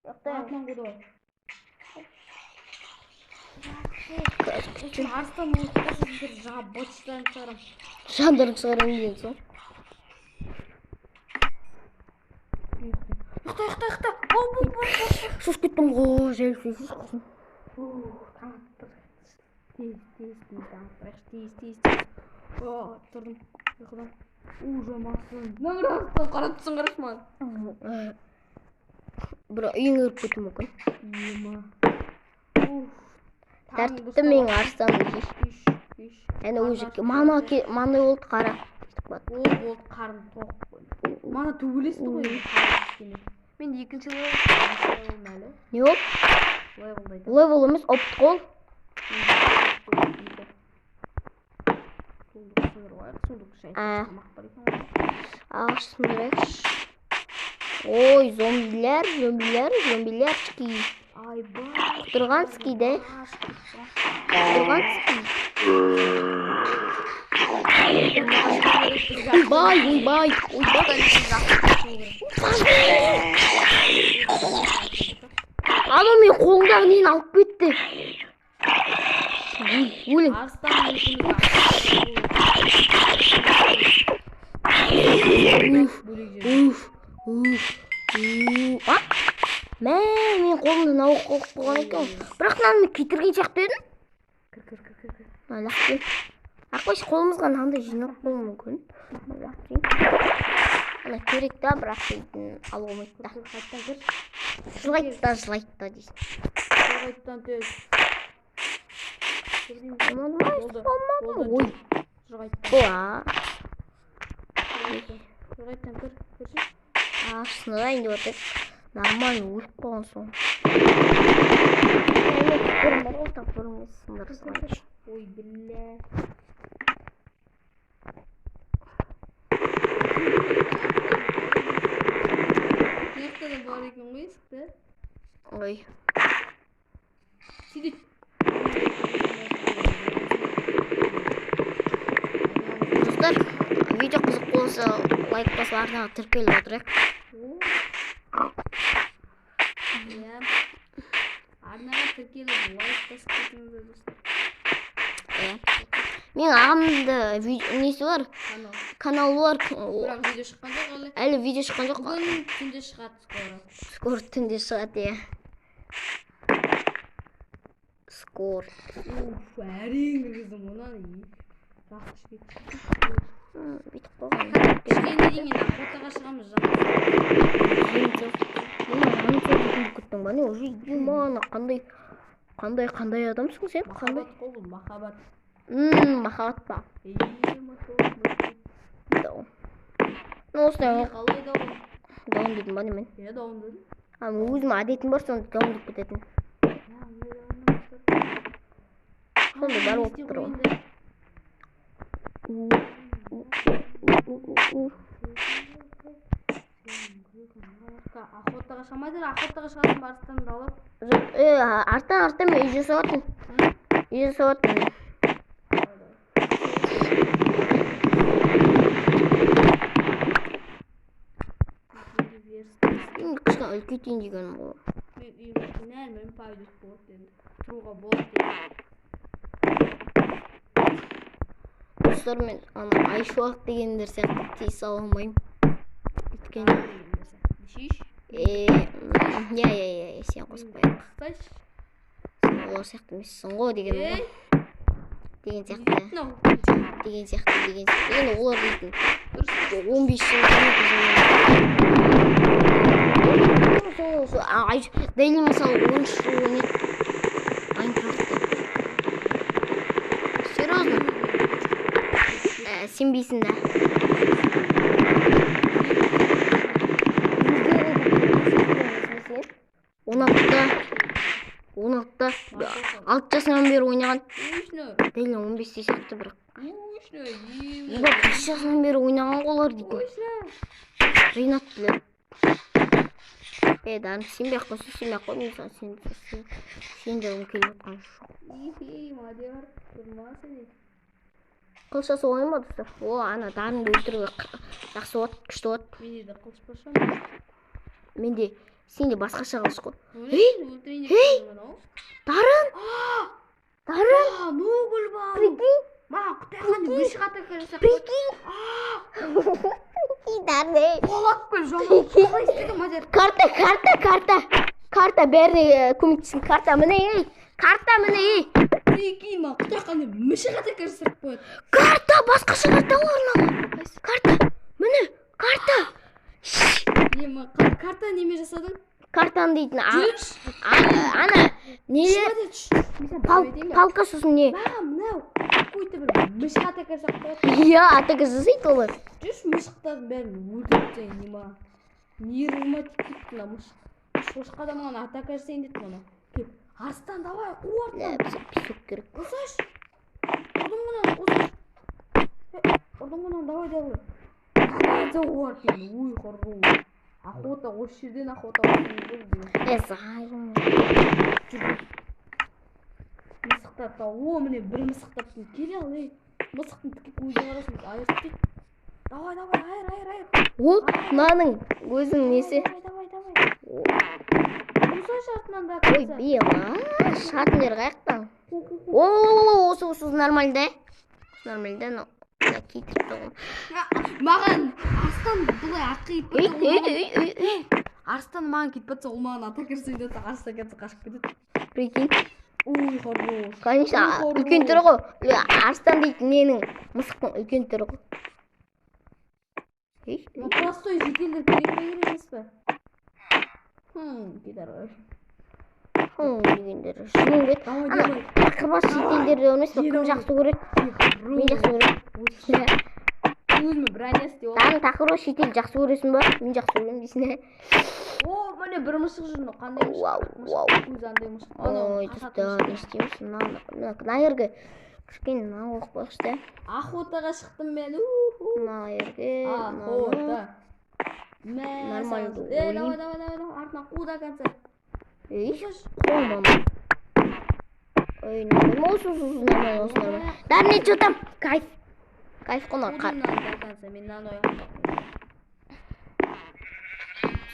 Ұйықта. Артынан қу, давай. Сосын Арыстан ұйықтаса, сендер жаңа быт-шыттарын шығарамын. Жандарын шығарамын деген соң. Ұйықта, ұйықта, ұйықта. Бол, бол, бол, бол. Шошып кеттім ғой, жай сөз. Таң атты. Тез, тез, тез, таң аттырайықшы. Тез, тез, тез. О, тұрдым ұйқыдан. Уже масын. Мына қарап тұрсың, қарашы маған. Бір үйіңе кіріп кетуі мүмкін. Ема. Уф. Тәртіпті менің арыстаным десейші. Үш, үш. Әне уже мана мандай болды, қара. О, болды, қарным тоқ. Мана төбелесті ғой енді қарным кішкене. Мен екінші левел әлі. Не болды? Левелді айтамын. Левел емес, опыт қой. Сундук сындырып алайық, сундук іші тамақ бар екен ғой. Ағаш сындырайықшы. Ой, зомбилер, зомбилер, зомбилерчики. Айбай. Құтырғанский да? Құтырғанский. Ойбай, ойбай, ойбай. Анау менің қолымдағы нені алып кетті. Өлің. Арыстан Уф, уф, уф, уф. А? Мә, менің қолымда мынау қойып қойған екен. Бірақ мынаны мен кетірген сияқты едім. Кір, кір, кір, кір, кір. Мына лақтырайын. Аққойшы, қолымызға мынандай жиналып қалуы мүмкін. Лақтырайын. Ана керек та, бірақ дейтін алуға болмайды да. Қайттан кір. Жылайды да, жылайды да дейсің. Қайттан тез. Болмады ма? Болды. Болмады ма? Болды. Ой. Жүр қайттан. Бұла. Жүр қайттан кір. Кірші. Ағаш сындырайын деп жатыр. Нормально өліп қалған соң. Мен бар ғой, топорым сындыра салайыншы. Ой, бля. Мына жақта да бар екен ғой есікті. Ой. Сөйтіп. Достар, видео қызық болса, лайк басып арнаға тіркеліп отырайық. Иә. Арнаға тіркеліп, лайк басып кетіңіздер, достар. Иә. Менің ағамда несі бар? Канал. Каналы бар. Бірақ видео шыққан жоқ әлі. Әлі видео шыққан жоқ. Бүгін түнде шығады скоро. Скоро түнде шығады, иә. Скоро. Уф, әрең кіргіздім оны. Жақсы кетті. Бүйтіп қойған. Кішкене дейін енді охотаға шығамыз жаңа. Күттің ба не уже ема қандай қандай қандай адамсың сен, қандай? Махаббат қой бұл, махаббат. Махаббат па? Е, махаббат. Даун. Ну, осындай Қалай даун? Даун дедім ба не мен? Иә, даун дедім. А, өзім әдетім бар, сонда даун деп кететін. Сондай бар болып тұр ғой. Охотаға шығамайсың, охотаға шығасың ба арыстанды алып? Арттан, арттан мен үй жасап жатырмын. Үй жасап жатырмын. Енді кішкене үлкейтейін дегенім ғой. Мен үйім нормально пойдет болады енді. Тұруға болады енді. Достар, мен ана Айшуақ дегендер сияқты тез сала алмаймын. Өйткені Шеш. Иә, иә, иә, сен қосып қояйық. Қыстайшы. Сен олар сияқты емессің ғой деген ғой. Деген сияқты. Деген сияқты, деген сияқты. Енді олар дейтін. 15 жыл, 12 жыл. Сол, Дейли мысалы 13 жыл ойнайды Майнкрафтты. Серьезно? Сенбейсің да. Он алтыда, 16-та, 6 жасынан бері ойнаған. Дейли 15-те сияқты бірақ. Ебать, 5 жасынан бері ойнаған ғой олар дейтін. Ринат біледі. Дарын, сенбей ақ қойсын, сенбей ақ қой, мен саған сендіргім келіп жатқан жоқ. Қылыш жасау оңай ма, достар? О, ана Дарынды өлтіруге жақсы болады, күшті болады. Менде де қылыш бар шығар. Менде, сенде басқаша қылыш қой. Ей, Ей! Дарын! Дарын! Ну, гүлбан! Прикинь! Маған құдай қандай мышық атака жасап. Прикинь. Дарын. Қуалап кел, жаман. Қалай істедің, Мадияр? Карта, карта, карта. Карта бәріне көмектесін. Карта міне, ей. Карта міне, ей. Прикинь, маған құдай қандай мышық атака жасап қояды. Карта, басқаша карта ғой мынау. Карта. Міне, карта. Не, карта неме жасадың? Картаны дейтін. Жүрші. Ана, нелер? Мадияр, түш. Мен саған бір айтайын ба? Палка, сосын не? Маған мынау какой-то бір мышық атака жасап қояды. Иә, атака жасайды олар. Жүрші, мышықтардың бәрін өлтіріп тастайын, не ма. Нервыма тиіп кетті мына мышық. Шошқа да маған атака жасайын деді мына. Кел. Арыстан, давай, қу артынан. Бізге песок керек. Қусайшы. Ұрдың мынаны, қусайшы. Ұрдың мынаны, давай, давай. Давай, артынан. Ой, хорош. Охота, осы жерден охота бастаймыз. Е, зайым. Жүр. Мысықтар та, о, міне бір мысық таптым. Келе ал, ей. Мысықтың тіке көзіне қарасын, айырып тастайды. Давай, давай, айыр, айыр, айыр. Ол мынаның өзінің несі? Давай, давай, давай. Қусайшы артынан да. Ой, бела. Шығатын жер қаяқтан? Қу, қу, қу. О, осы нормально да? Осы нормально да, но мына кетіріп тұғым. Маған арыстан былай артқа кетіп Ей, бара ей, жатса, ей, ей, ей. арыстан маған кетіп бара жатса, ол маған атака жасайды да, арыстан кетсе қашып кетеді. Прикинь. Ой, хорош. Конечно, Ой, үлкен түрі ғой. Арыстан дейтін ненің, мысықтың үлкен түрі ғой. Ей, ей. Мына простой жительдер керек пе, керек емес пе? Кетер. Дегендер. Шыны керек. Давай, Ана, давай. тақырбас шетелдерді емес пе? Кім жақсы көреді? Мен жақсы көремін. Өзіме броня істеп алдым. Дарын, тақырбас шетел жақсы көресің ба? Мен жақсы көремін дейсің, ә? О, міне бір мысық жүр, мынау қандай мысық? Вау, Мысық, вау. көзі андай мысық. Анау Ой, қашатын достар, мысық. не істейміз? Мына мына жерге кішкене мына қойып қояйықшы да. Охотаға шықтым мен. Уху. Мына жерге мынаны. Охота. Мә, Нормально саған. Е, ойлаймын. давай, давай, давай, давай. Артынан қу до конца. Ей, қуамын. Ой, нормально, осы, осы, осы, нормально, осы нормально. Дарын, не, что там? Кайф. Кайф қой мынау. Қудым мынаны до конца. Мен мынаны ояқтым.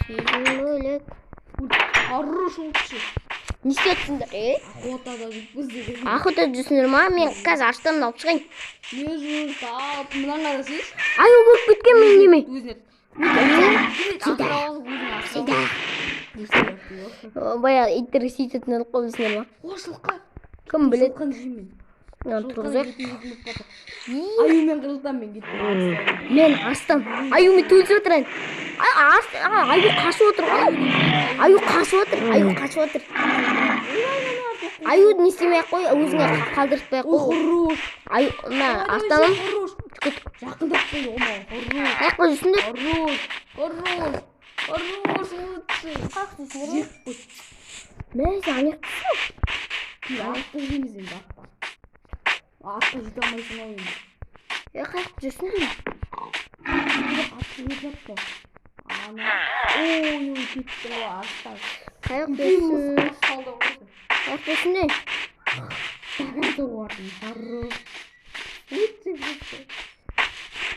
Сезім бөлек. Хорош, лучше. Не істеп жатсыңдар, е? Охотада жүрміз деген. Охота жүрсіңдер ма? Мен қазір арыстанды алып шығайын. Не жүр, тап, мынаны қарасайшы. Аю көріп кеткен мен неме. Өзіне. Всегда. Всегда. Баяғы иттер сөйтетін едік қой, білесіңдер ма? О, жылқы. Кім біледі? Жылқыны жеймін. Мынаны тұрғызайық. Аюмен қырылтамын мен, кеттім. Мен арыстан аюмен төбелесіп отыр енді. Аю қашып отыр ғой. Аю қашып отыр. Аю қашып отыр. Аюды не істемей ақ қой, өзіңе қалдыртпай ақ О, қой. хорош. Аю, мына арыстаным. Хорош. Жақындап қойды ғой маған. Хорош. Қай жақта жүрсіңдер? Хорош. Хорош. Хорош, лучший. Жеп қой. Мә, сен ана Атты жейміз енді, атта. Атқа жете алмайсың ау енді. Е, қай жақта жүрсіңдер? Атты жеп жатты. Ана. Ой, ой, кетті ғой арыстан. Қай жақта Үлкен жүрсің? мысық салды ғой. Қай жақта жүрсіңдер? До конца қуатын. Хорош. Лучший, лучший.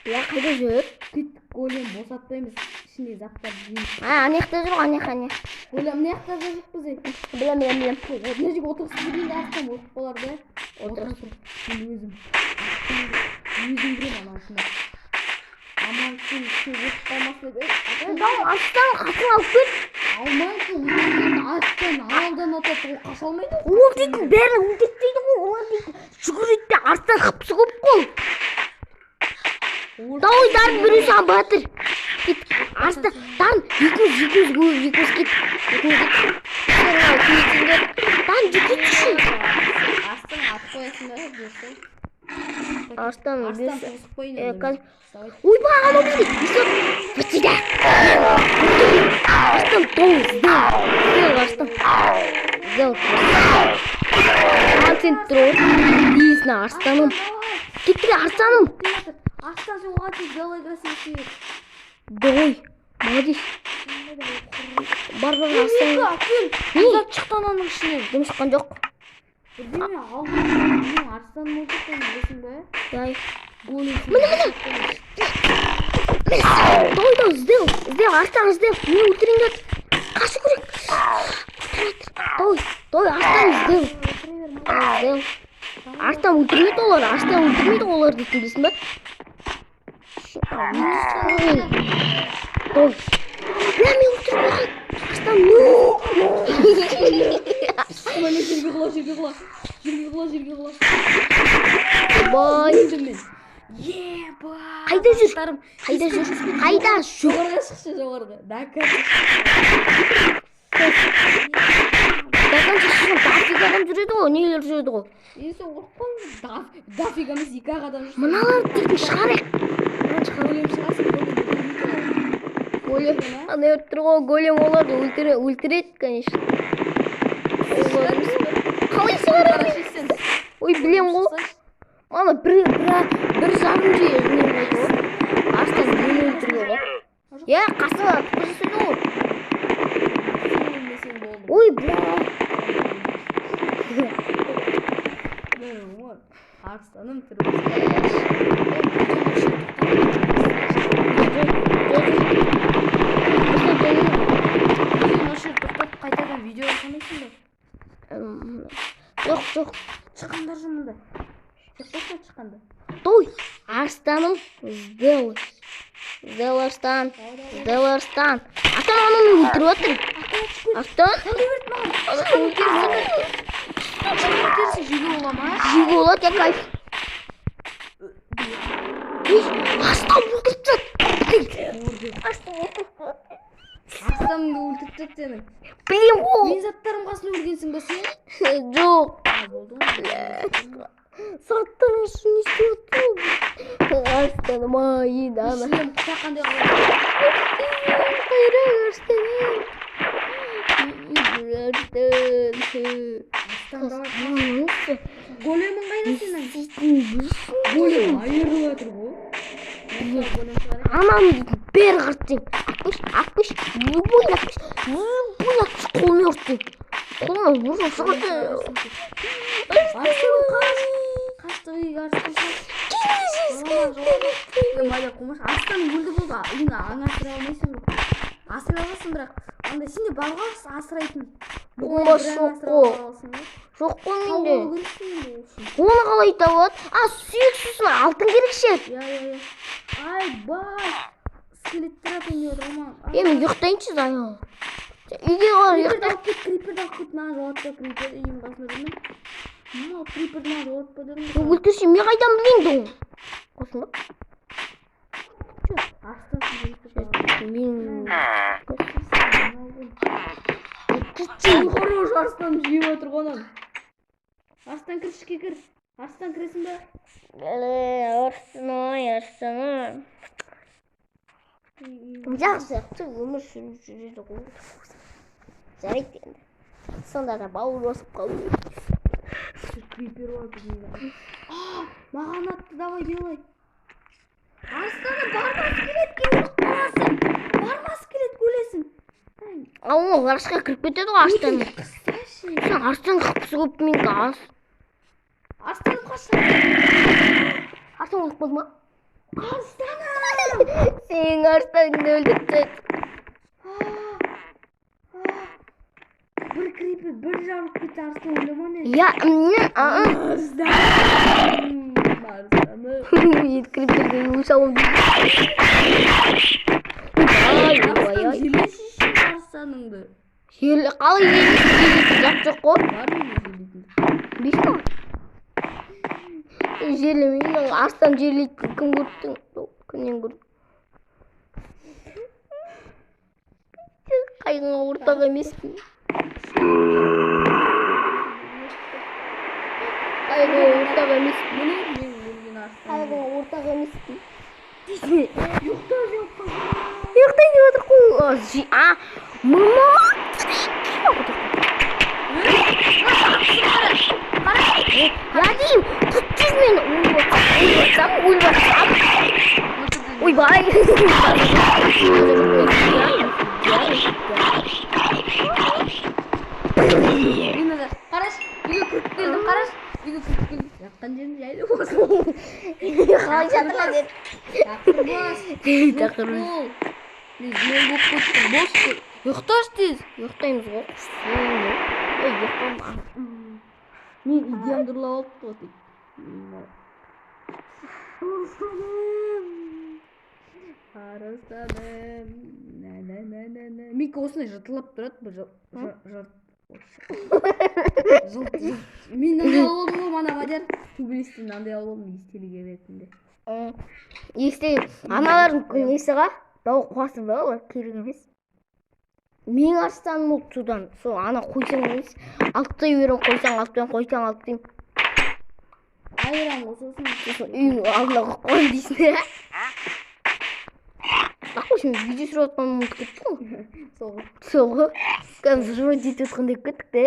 Я қайда жүр? Кеттік, голем босатпаймыз. Ішінде заттар жейміз. А, ана жақта жүр ғой, ана жақта, ана. Голем мына жақта да жоқ біз. Білем, білем, білем. Мына жерге отырғызып берейін де, арыстан өліп қалар да. Отырғызып. Мен өзім. Өзім кіремін ана ішіне. Аман сен өліп қалмасын деп. Ей, Дау, арыстан қасыңа алып кет. Алмайсың, өйткені арыстан алдан атады, ол қаша алмайды ғой. Ол дейтін бәрін өлтіріп тастайды ғой, олар дейтін жүгіреді де, арыстан хыпсы көп қой. Давай, Дарын, біреу саған батыр. Кет, арыстан, Дарын, екеуміз, екеуміз, екеуміз кет. Екеуміз кет. Сен мынау көздеңдер. Дарын, жүгірші. Арыстан атып қоясың да, бұйырса. Арыстан, Арыстан бұйырса. қосып қояйын Е, енді мен. қазір- Давай. Ойбай, анау бізге не істеп? Вот сюда. Арыстан, дол, сделал. Сделал, арыстан. Сделал. Саған сеніп тұр ғой. Дейсің, арыстаным. Кеттік, арыстаным. Арыстан, сен оған тек белый красивый. Давай, молодец. Бар, бар, арыстан. Кел, Не? зат шықты ананың ішінен. Дым шыққан жоқ. Бірдеме алдым. Менің арыстаным өлтіріп қойдым, білесің бе? Дай. Голем. Міне, міне. Давай, давай, сделал, сделал, арыстан, сделал. Мен өлтірейін деп. Қашу керек. Давай, давай, арыстан, сделал. Сделал. Арыстан. Арыстан өлтірмейді олар, арыстан өлтірмейді олар дейтін, білесің ба? Ой. Бля, мен өлтіріп қойған. Арыстан, ну. Міне, жерге құла, жерге құла. Жерге құла, жерге құла. Бай. Өлдім мен. Еба. Қайда жүр? Арыстаным. Қайда жүр? Қайда жүр? Жоғарыға шықшы, жоғарыға. Да, конца. До конца шықсаң, дофига адам жүреді ғой, нелер жүреді ғой. Енді сен қорықпа. Дофига емес, екі ақ адам жүр. Мыналарды дейтін шығарайық. Мынаны шығарайық. Голем шығарсың, голем өлтірмейді олар. Голем. Ана өліп тұр ғой, голем оларды өлтіреді, конечно. Олар емес пе? Қалай шығарамын? Қарашы сен. Ой, білем ғой. Ана бір жарым же не болды ғой. Арыстан мені өлтірген ғой. Иә, қасыңа тықы жасайды ғой. Сен өлмесең болды. Ой, бля. Мен омар. Арыстаным тірі болса. Видеоны осы жерде тоқтатып, қайтадан видео жасамайсың ба? Жоқ, жоқ. Шыққандар жүр мында. Жеп шыққанда. Той, арыстаным, сделай. Сделай, арыстан. Сделай, арыстан. Арыстан ананы өлтіріп жатыр. Арыстан. Өлтірсе жеуге бола ма? Жеуге болады, я кайф. Ей, арыстан өлтіріп тастады. Арыстан өлтіріп тастады. Арыстаныңды өлтіріп тастады сенің. Білем ғой. Менің заттарым қасында өлгенсің ба сен? Жоқ. А, болды ғой. Заттарың үшін не істеп жатыр? Арыстаным, ай, енді ана. Шлем құта қандай қалады? Қайран арыстаным. Арыстан. Арыстан, давай. Големің қайда сенің? Істейтін. Голем айырылып жатыр ғой. Голем шығарайық. Ананы дейтін бері қырттың. Атқыш, атқыш, любой атқыш, любой атқыш қолмен ұрттың. Қолмен ұрып шығарды. Арыстаным, қаш. Қаштық үйге, арыстан, қаш. Жолама, жолама. Е, майда қумашы. Арыстаным өлді, болды. Енді аң асырай алмайсың ғой. Асырай аласың, бірақ андай сенде бар ғой асырайтын. Қумаш Бір аң жоқ асырап қой. аласың ғой. Жоқ қой Тауып менде. алу керексің енді ол үшін. Оны қалай табады? А, сүйек, сосын алтын керек ше. Иә, иә, иә. Айбай. Скелеттер атайын деп отыр ғой маған. Е, мен ұйықтайыншы, зая. Үйге бар, Криперді ұйықта. алып кет, криперді алып кет, маған жолатпа, крипер үйдің басында жүрме. Мынау криперді маған жолатпа дедім ғой. Өлтірсе, мен қайдан білейін тұғын? Қосың ба? Арыстан, сен криперді алып Мен... кет. Хорош, арыстан жеп отыр ғой ананы. Арыстан, кір, ішке кір. Арыстан, кіресің бе? Арыстан, ай, арыстаным. Жақсы, жақсы өмір сүріп жүреді ғой. Жарайды енді. Сонда да бауыр басып қалу. Крипер бар біздің. А, маған атты, давай, делай. Арыстаным, барма, скелетке өліп қаласың. Барма, скелетке өлесің. А, ол ғарышқа кіріп кетеді ғой арыстан. Қыссайшы. Сен арыстан қапысы көп, менікі аз. Арыстаным, қаш. Арыстан өліп қалды ма? Арыстаным! Сенің арыстаныңды өлтіріп тастады. Бір крипер бір жарылып кетсе, арыстан өле ма, не? Я, не, а, Арыстаным, арыстаным. Енді криперге өз аламын дейді. Ой, ой, Арыстан, ой. жемеші арыстаныңды. Жел, қалай жерлейтін зат жоқ қой. Бар менде жерлейтін. Білесің ба? Жерлемеймін, арыстан жерлейтін кім көрдің? Кімнен көрдің? Қайғыңа ортақ емеспін. Қайғыңа ортақ емеспін. Міне, мен өлген арыстаным. Қайғыңа ортақ емеспін. Ұйықта, ұйықта. Ұйықтайын деп отыр қой. А, мына. Я деймін, тут жүз мен өліп жатсам, өліп жатсам, ойбай. Мен ана, қарашы, үйге кіріп келдім, қарашы, үйге кіріп келдім. Жатқан жерім жайлы болсын. Қалай жатырған деді. Тақыр бас. Тақыр. Бол. Мен зиян болып кеттім. Бос. Ұйықташы тез. Ұйықтаймыз ғой, құрсын. Ей, ұйықтама. Мен идеямды ұрлап алыпты ғой тек. Арыстаным. Арыстаным. На на на на на. Менікі осындай жыртылып тұрады бір жырт. Жылт жылт. Мен мынандай алып алдым ғой мана, Мадияр. Төбелестен мынандай алып алдым естелік ретінде. Естелік. Аналардың несі ға? Дау қуасың ба, олар керек емес. Менің арыстаным ол содан. Сол ана қойсаң емес. Алып тастай беремін, қойсаң алып тастаймын, қойсаң алып тастаймын. Айырам ғой сосын. Сосын үйдің алдына қойып қоямын дейсің. Ақ қойшы, мен видео түсіріп жатқанымды ұмытып кеттім ғой. Сол ғой. Сол ғой. Кәдімгі взрыв жетіп жатқандай болып кеттік те.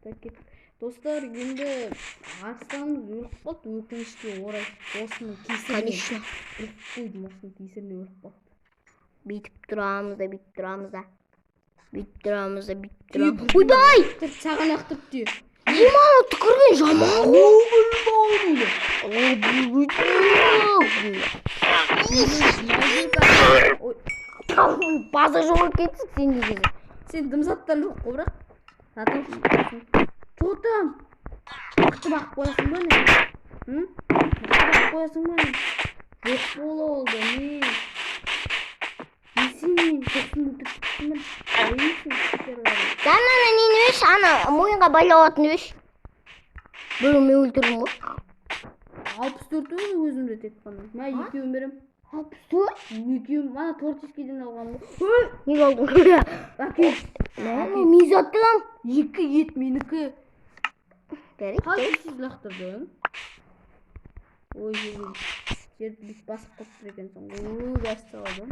Так, кеттік. Достар, енді арыстанымыз өліп қалды, өкінішке орай. Осының кесірінен. Конечно. Өліп қойдым, осының кесірінен өліп қалды. Бүйтіп тұрамыз да, бүйтіп тұрамыз да. Бүйтіп тұрамыз да, бүйтіп Түйе тұрамыз. Ойбай! Саған лақтырып түйе. Ема, түкірген жаман ғой. Ой, База жоқ екенсің сен негізі. сен дым заттан жоқ қой бірақ. Затын Че там? Мықты бағып қоясың ба не? М? Мықты бағып қоясың ба не? Жоқ бола алды, не? Не сен тоқсан өлтіріп кеттің бе? Ана нені берші, ана мойынға байлап алатын берші. Біреу мен өлтірдім ғой. 64 өзімде тек қана. Мә, екеуін берем. 64? Екеуін, ана тортискеден алғаным ғой. Неге алдың? Әкел. Мә, мен заттым. Екі ет менікі. Жарайды. Қалай сіз лақтырдың? Ой, жерді бүйтіп басып қойып тұр екенсің ғой. Ой, бәс салады.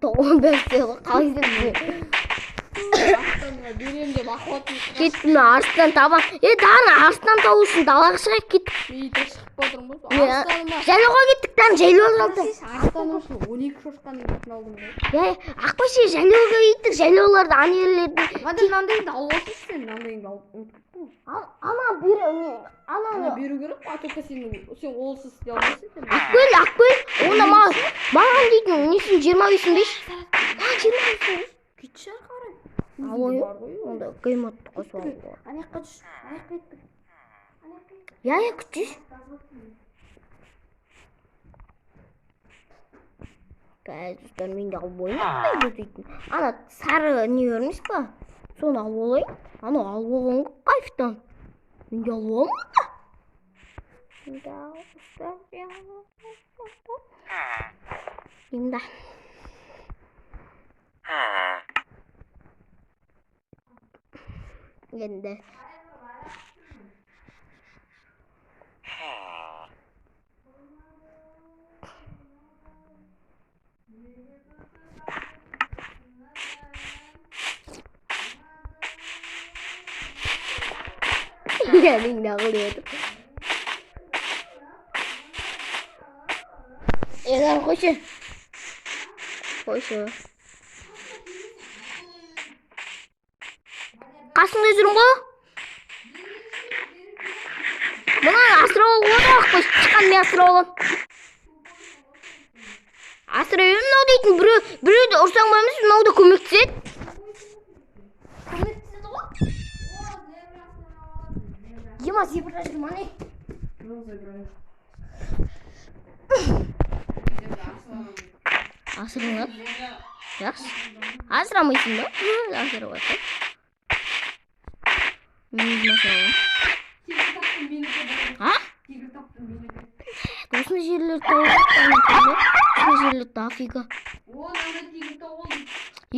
Тоғыз бәс қалай істедің? Арыстанға берем деп охотник. Кеттім мен арыстан табам. Е, Дана, арыстан табу үшін далаға шығайық, кеттік. Мен итек шығып жатырмын ғой. Иә. Арыстаныма. Жайлауға кеттік, Дан, жайлауға алды. Арыстаным үшін 12 шошқаның етін алдым ғой. Е, Ақбөше, жайлауға кеттік, жайлауларды ана жерлерді. Мадам, мынандайыңды алып алсайшы сен, мынандайыңды алып ұмытып кеттің ғой. Ана бері, не, Ана ана беру керек қой, а только сен олсыз істей алмайсың сен. Ақкөл, Ақкөл, онда маған дейтін несін 25-ін берші. Маған 25-ін берші. Кетші ары қарай. Ал Өзіңде ой, бар ғой. Онда геймодты қосып алуға. Ана жаққа түш, ана жаққа кеттік. Ана жаққа кеттік. Иә, иә, күтші. Қазір, достар, мен де алып алайын дейтін. Ана сары не бар емес па? Соны алып алайын. Анау алып алған ғой кайфтан. Мен де алып аламын да. Да, достар, енді. Енді. Иә, мен де қылып отыр. Егер қойшы. Қойшы. Қасыңда жүрмін ғой. Мынаны асырап алуға болады ғой, қойшы. Шыққан мен асырап аламын. Асырай беремін мынау дейтін біреуді ұрсаң бар емес, мынау да көмектеседі. Көмектеседі ғой. Ема, зебра жүр ма не? Асырыңдар. Жақсы. Асырамайсың ба? Асырап алсаң. Мен өзім асырап аламын. Тигр таптым менікі. А? Тигр таптым менікі. Осындай жерлерді тауып алып, осындай жерлерді дофига. О, мынандай тигр тауып алдым.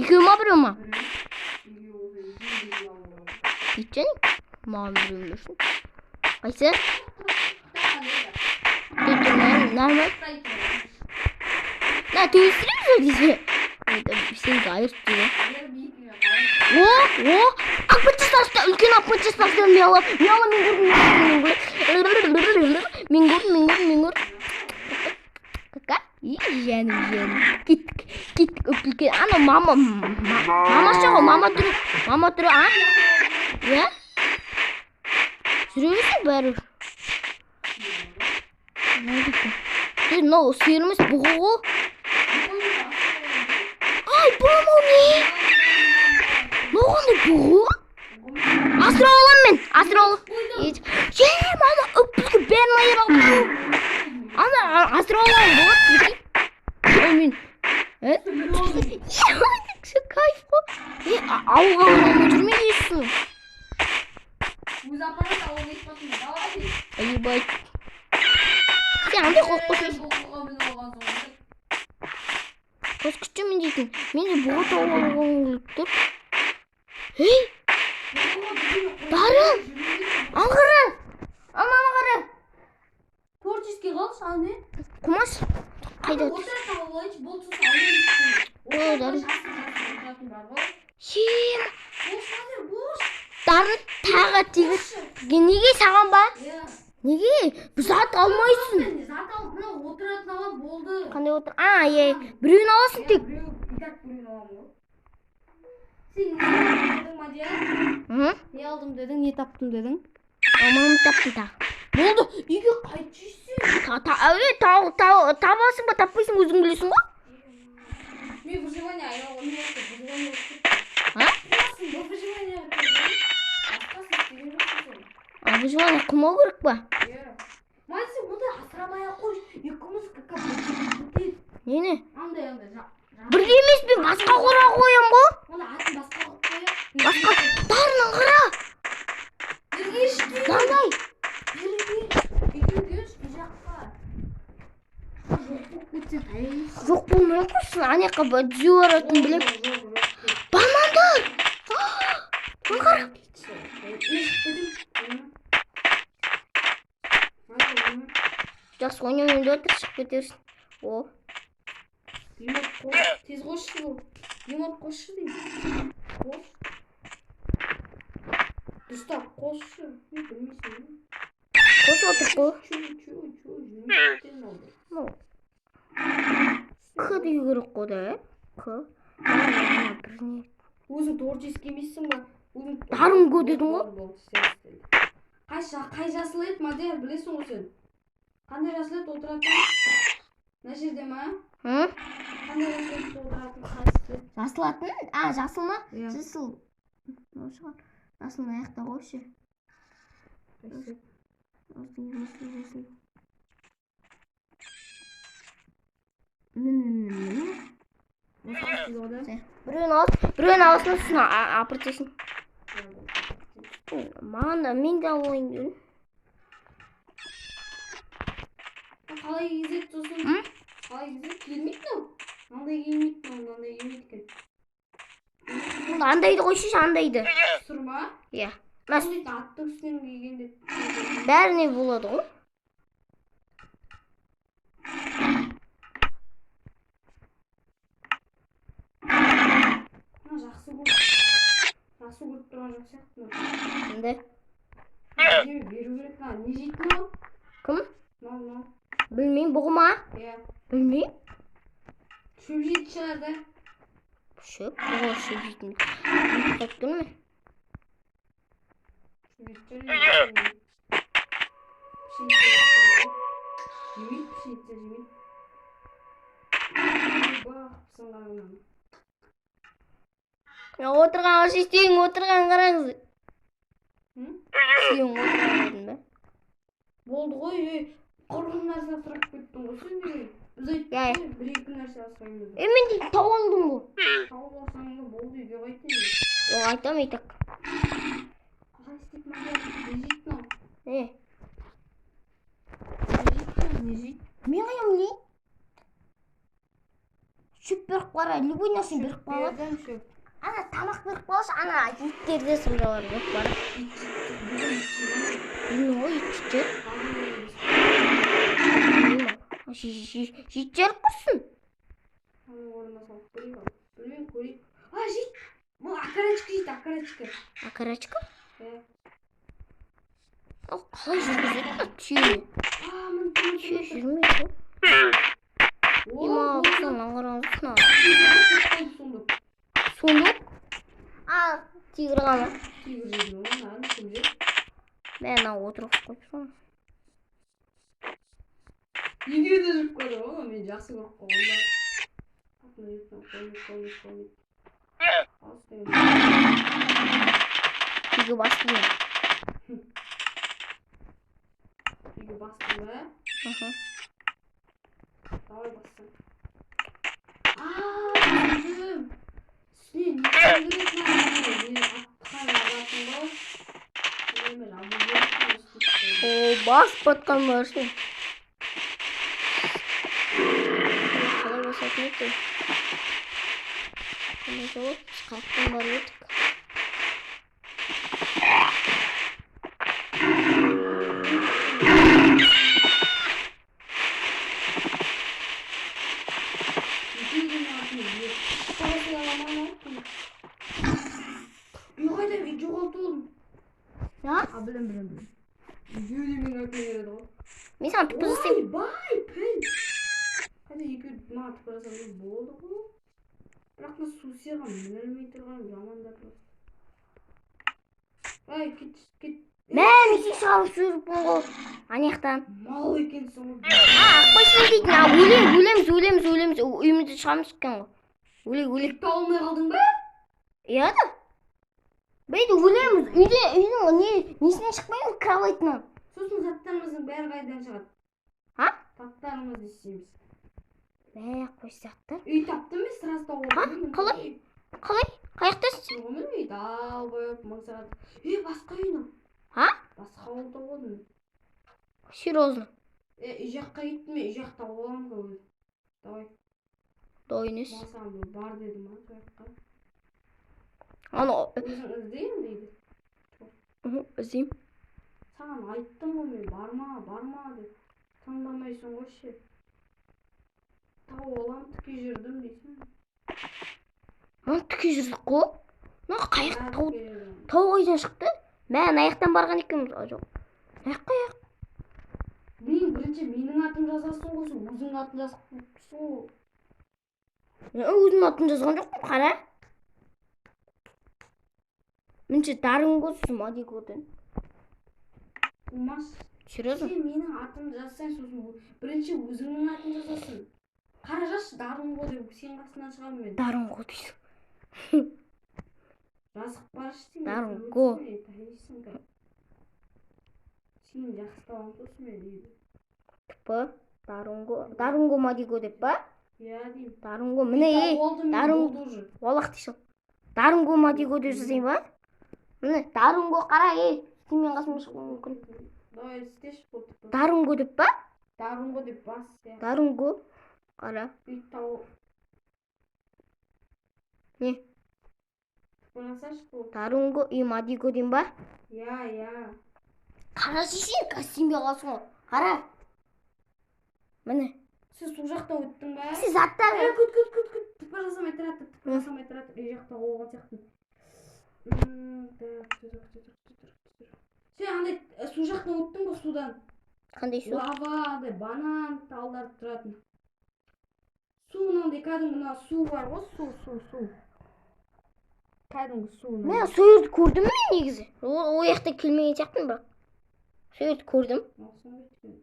Екеу ма, біреу ма? Біреу. Екеу болса, екеуін де алып аламын. Кетші, маған біреу берсін. Қайсы? Нормально. На, төбелестіреміз ба десе? Сенікі айырып тастайды. О, о, аппетит үлкен аппетит мен аламын, мен аламын, мен көрдім, мен көрдім, мен көрдім, мен көрдім, мен көрдім. Кака? И, жаным, жаным. Кеттік, кеттік, үлкен. Ана мама, мамасы ғой, мама түрі, мама түрі, а? Иә? Жүре берсін бәрібір. Мынау сиыр емес, бұғы ғой. Ай, бұл мынау не? Мынау қандай бұғы? Асырап аламын мен, асырап аламын. Е, мама, үп мына жер. Ана асырап алған болады, прикинь. Ой, мен. Э? Кайф қой. Е, ауылға оралмай жүрме дейсің. Өзі апарады, ауылға кетіп. Давай. Ебать. Сен андай қойып қойсың. Бұғыға мініп алған соң. Қос күтші мен дейтін. Мен де бұғы тауып алғым келіп тұр. Ей, Дарын! Ана қара! Ананы қара! Творческий қылшы, ал не? Құмаш қайда тұр? Отыратын алып алайыншы, болды, сосын алмаймыз. Ой, Дарын. Отыратын бар ғой. Ем, Бош, қазір, бош. Дарын тағы тигіз. Неге саған ба? Иә. Неге? Зат алмайсың. Мен зат алып, мына отыратын алам, болды. Қандай отыр? А, е, біреуін аласың тек. Біреу, и так біреуін аламын ғой. Сен не алдым дедің, Мадияр? Hı? Не алдым дедің, не таптым дедің? Мамамды таптым тағы. Болды, үйге қайтып жүрсің. Табасың ба, таппайсың, өзің білесің ғой. Мен выживание аяғы не болды, выживание болып кетті. А? Қуасың, бұл выживание басқасын істеген жоқсың сен. А, выживание қылмау керек па? Иә. Мадияр, сен ондай асырамай ақ қойшы. Екеуміз как бітеді. Нені? Андай, андай, Бірге емес, мен басқа қора қоям ғой. Оны атын басқа қылып қояйық. Басқа. Дарын, қара. Бергеш деймін. Мынандай. Бері кел. Үйге келші, бұл жаққа. Жоқ болып кетсе қайсы? Жоқ болмай ақ қойсын. Ана жаққа түзе баратынын білем. Банандар! Мына қара. Жақсы ойнамайын деп жатыр, шығып кетерсің. О, Тез қосшы бұл. Емот қосшы деймін. Қос. Дұрыстап қосшы. Не білмейсің. Қосып отыр қой. Чу, чу, чу, жүрмейді алды. Ну, К деу керек қой да, ә? К. Ана, бір не. Өзің творческий емессің ба? Өзің Дарын го дедің ғой. Қай, қай жасыл еді, Мадияр, білесің ғой сен. Қандай жасыл еді отыратын? Мына жерде ма? Hı? Қандай жасыл еді отыратын? Қайсысы? Жасылатын? А, жасыл ма? Иә. Жасыл. Мынау шығар. Жасыл мына жақта ғой ше. Қайсысы? Жасыл, жасыл, жасыл. Міне, міне, міне. Осы қайсысы ғой да? Біреуін аласың, біреуін аласың, сосын апарып тастайсың. Маған да, мен де алайын дедім. Қалай кигізеді сосын? М? Қалай кигізеді? Келмейді мынау. Мынандай келмейді мынау, мынандай келмейді екен. Онда андайды қойсайшы, андайды. Сұр ма? Иә. Мына Ол дейтін аттың үстінен киген деп. бәріне болады ғой. Мына жақсы көріп. Жақсы көріп тұрған жоқ сияқты мынау. Қандай? Жеме беру керек мына. Не жейді мынау? Кім? Мынау, мынау. Білмеймін, бұғы ма? Иә. Білмеймін. Шөп жейтін шығар да. Шөп, бұғы шөп жейтін. Ұмытып тұрмын. Шөп жейтін шығар. Пшеница жемейді, пшеница жемейді. Бақыпсың ғана мынаны. Отырған вообще сүйең отырған қараңыз. М? Сүйең отырған дедім бе? Болды ғой, ей, қырғын нәрсе асырап кеттің ғой сен деген. Біз айттық Иә. қой, бір екі нәрсе асыраймыз деп. Е, мен де тауып алдым ғой. Тауып алсаң да болды, үйге қайт енді. Жоқ, айтамын и так. Қалай істейді мынау? Не жейді мынау? Не? Не жейді мынау? Не жейді? Мен қайдан білейін? Шөп беріп қара, любой нәрсені беріп қоя алады. Бердім шөп. Ана тамақ беріп қойшы, ана иттерде сондайлар көп бар. Ит жейді. Бүгін ит жейді. Білмеймін ғой, ит жейді. Білмеймін. Білмеймін. Жейді құрсын. Оның орнына салып көрейік ал. Білмеймін, көрейік. А, жейді. Бұл окорочка жейді, окорочка. Окорочка? Иә. Ол қалай жүргізеді мына түйені? А, міне тұр, Түйе тұр, тұр. жүрмейді ғой. О, Ема, болды. мына қараңыз, мына. Сундук. Сундук? А, тигр ғана. Тигр жейді ғой, мынаны кім жейді? Мә, мына отырғызып қойыпсың ғой. Екеуі де жеп қойды ғой, мен жақсы көріп қойғанмын да. Қоймайды, қоймайды, қоймайды, қоймайды. Алыс деген. Тигр басты мен. Үйге бастың ба? Аха. Давай бассам. Ааа, түсіндім. Үстіне не істеу керек маған? Не атқа жабасың ба? Неме жабу керек пе? О, басып батқан барсың. Қалай басатын еді? Қандай жол? Біз қаяқтан барып едік? Екеудің артына екі. Қалай аламын ау? Үй қайда? Үй жоғалтып алдым. А? А, білем, білем, білем. Екеуі де менің артымнан келеді ғой. Мен саған тіпті жасаймын. Ойбай, піл. Қайда екеуі маған тіпті жасаса болды ғой. Бірақ мына су сиырға мінілмей тұрған жаман да просто. Ай, кет, кет. Мә, мен сені шығарып жүріппін ғой. Ана жақтан. Мал екенсің ғой. А, ақпайсың дейтін. А, өлеміз, өлеміз, өлеміз, өлеміз. Үйімізде шығамыз екен ғой. Өлейік, өлейік. Өліп алмай қалдың ба? Иә да. Бейді өлеміз. Үйде, үйдің несінен шықпаймыз, кроватынан. Сосын заттарымыздың бәрі қайдан шығады? А? Заттарымызды істейміз. Мә, қой заттар. Үй таптым мен, сразу тауып А? алдым. Қалай? Қалай? Қаяқтасың сен? Жоқ, мен үй далбайып мың сағат. Үй басқа үй мынау. А? Басқа ауыл тауып алдым. Серьезно? Е, үй жаққа кеттім мен, үй жақта тауып аламын ғой өзім. Давай. Давай нес. Маған саған бір бар дедім а, сол жаққа. Ана, Өзің іздеймін дейді. мхм, іздеймін. Саған айттым ғой мен, барма, барма деп. Тыңдамайсың ғой ше. Тауып аламын, тіке жүрдім дейсің. Мына тіке жүрдік қой. Мына қаяқ Бәрі тау, келеді. тау қайдан шықты? Мә, ана жақтан барған екенбіз. А, жоқ. Мына жаққа аяқ. Мен бірінші менің атым жазасың ғой, сен өзіңнің атын жазып қойыпсың ғой. Мен өзімнің атын жазған жоқпын, қара. Бірінші Дарынго, сосын Мадигоден. Болмас. Серьезно? Сен менің атымды жазсаң, сосын бірінші өзіңнің атын жазасың. Қара жазшы, Дарынго деп, сен қасынан шығамын мен. Дарынго дейсің. Жазып баршы сен. Дарынго. Танисың ба? Сен жақсы табамын сосын мен үйді. Тп, Дарынго, Дарынго Мадиго деп па? Иә деймін. Дарынго, міне, ей, Болды мен, Дарын- болды уже. Олақ дейсің. Дарынго Мадиго деп жазайын ба? Міне, Дарынго қара, ей, сен менің қасыма шығуың мүмкін. Давай, істеші болды. Дарынго деп па? Дарынго деп бас, иә. Дарынго, қара. Үй тау. Не? Тыпырасашы болды. Дарынго и Мадиго деймін ба? Иә, иә. Қара сен, қазір сенбей қаласың ғой. Қара. Міне. Сен сол жақтан өттің ба? Сен заттар. Е, күт, күт, күт, күт. Тыпыр жасамай тұра тұр, тыпыр жасамай тұра тұр. Үй жақта болған сияқты. Так, тұр, тұр, тұр, тұр, тұр. Сен андай, су жақтан өттің ғой, судан. Қандай су? Лава, андай банан талдар тұратын. Су мынандай кәдімгі мына су бар ғой, су, су, су. Кәдімгі су мынандай. Мен сол жерді көрдім мен негізі. Ол жақта келмеген сияқтымын бірақ. Сол жерді көрдім. Алсаң өткен.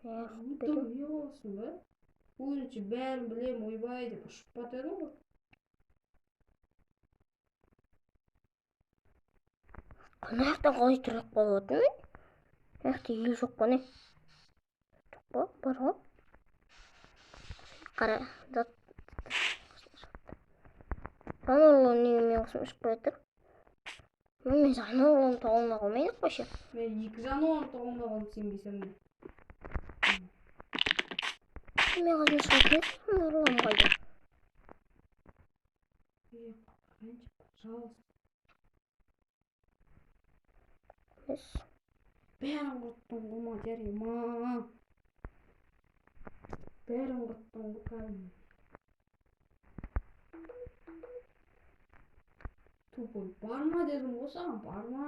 Эх, Ұмыттым, не болсын ба? Өзінше бәрін білем, ойбай деп ұшып бата едің ғой. Ана жақтан қалай тұрып қалып отырмын мен? Ана жақта ел жоқ па не? Жоқ па? Бар ғой. Қара, зат. Жануарлар неге менің қасыма шықпай жатыр? Мен жануарлардың таба алмай қалмайын қойшы. Мен екі жануардың таба алмай қалдым сенбесем де. Мен қасыма шығатын еді, жануарларым қайда? Үй, қарайыншы, пожалуйста. Емес. Бәрін құрттың ғой, Мадияр, ема. Бәрін құрттың ғой, кәдімгі. Тупой, барма дедім ғой саған, барма.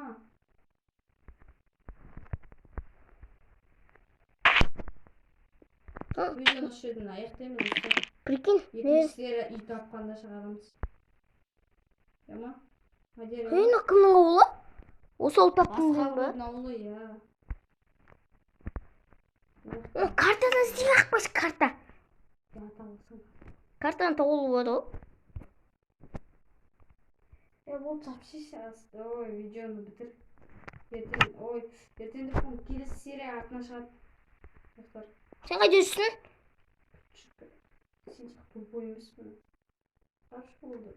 А? Видеоны осы жерден аяқтаймыз, достар. Прикинь, не? Екінші серия үй тапқанда шығарамыз. Иә ма? Мадияр, Ей, мына кімнің ауылы? Осы ауыл таптың Басқа ба? біреудің ауылы, иә. Мына картадан іздейік ақ қойшы, карта. Я табылсаң. Картаны тауып болады ғой. Е, болды, запишись, ой, видеоны бітір. Ертең, ой, ертең деп қойдым, келесі серия артынан шығады, достар. Сен қайда жүрсің? Сен тупой емеспін. Қарашы, болды.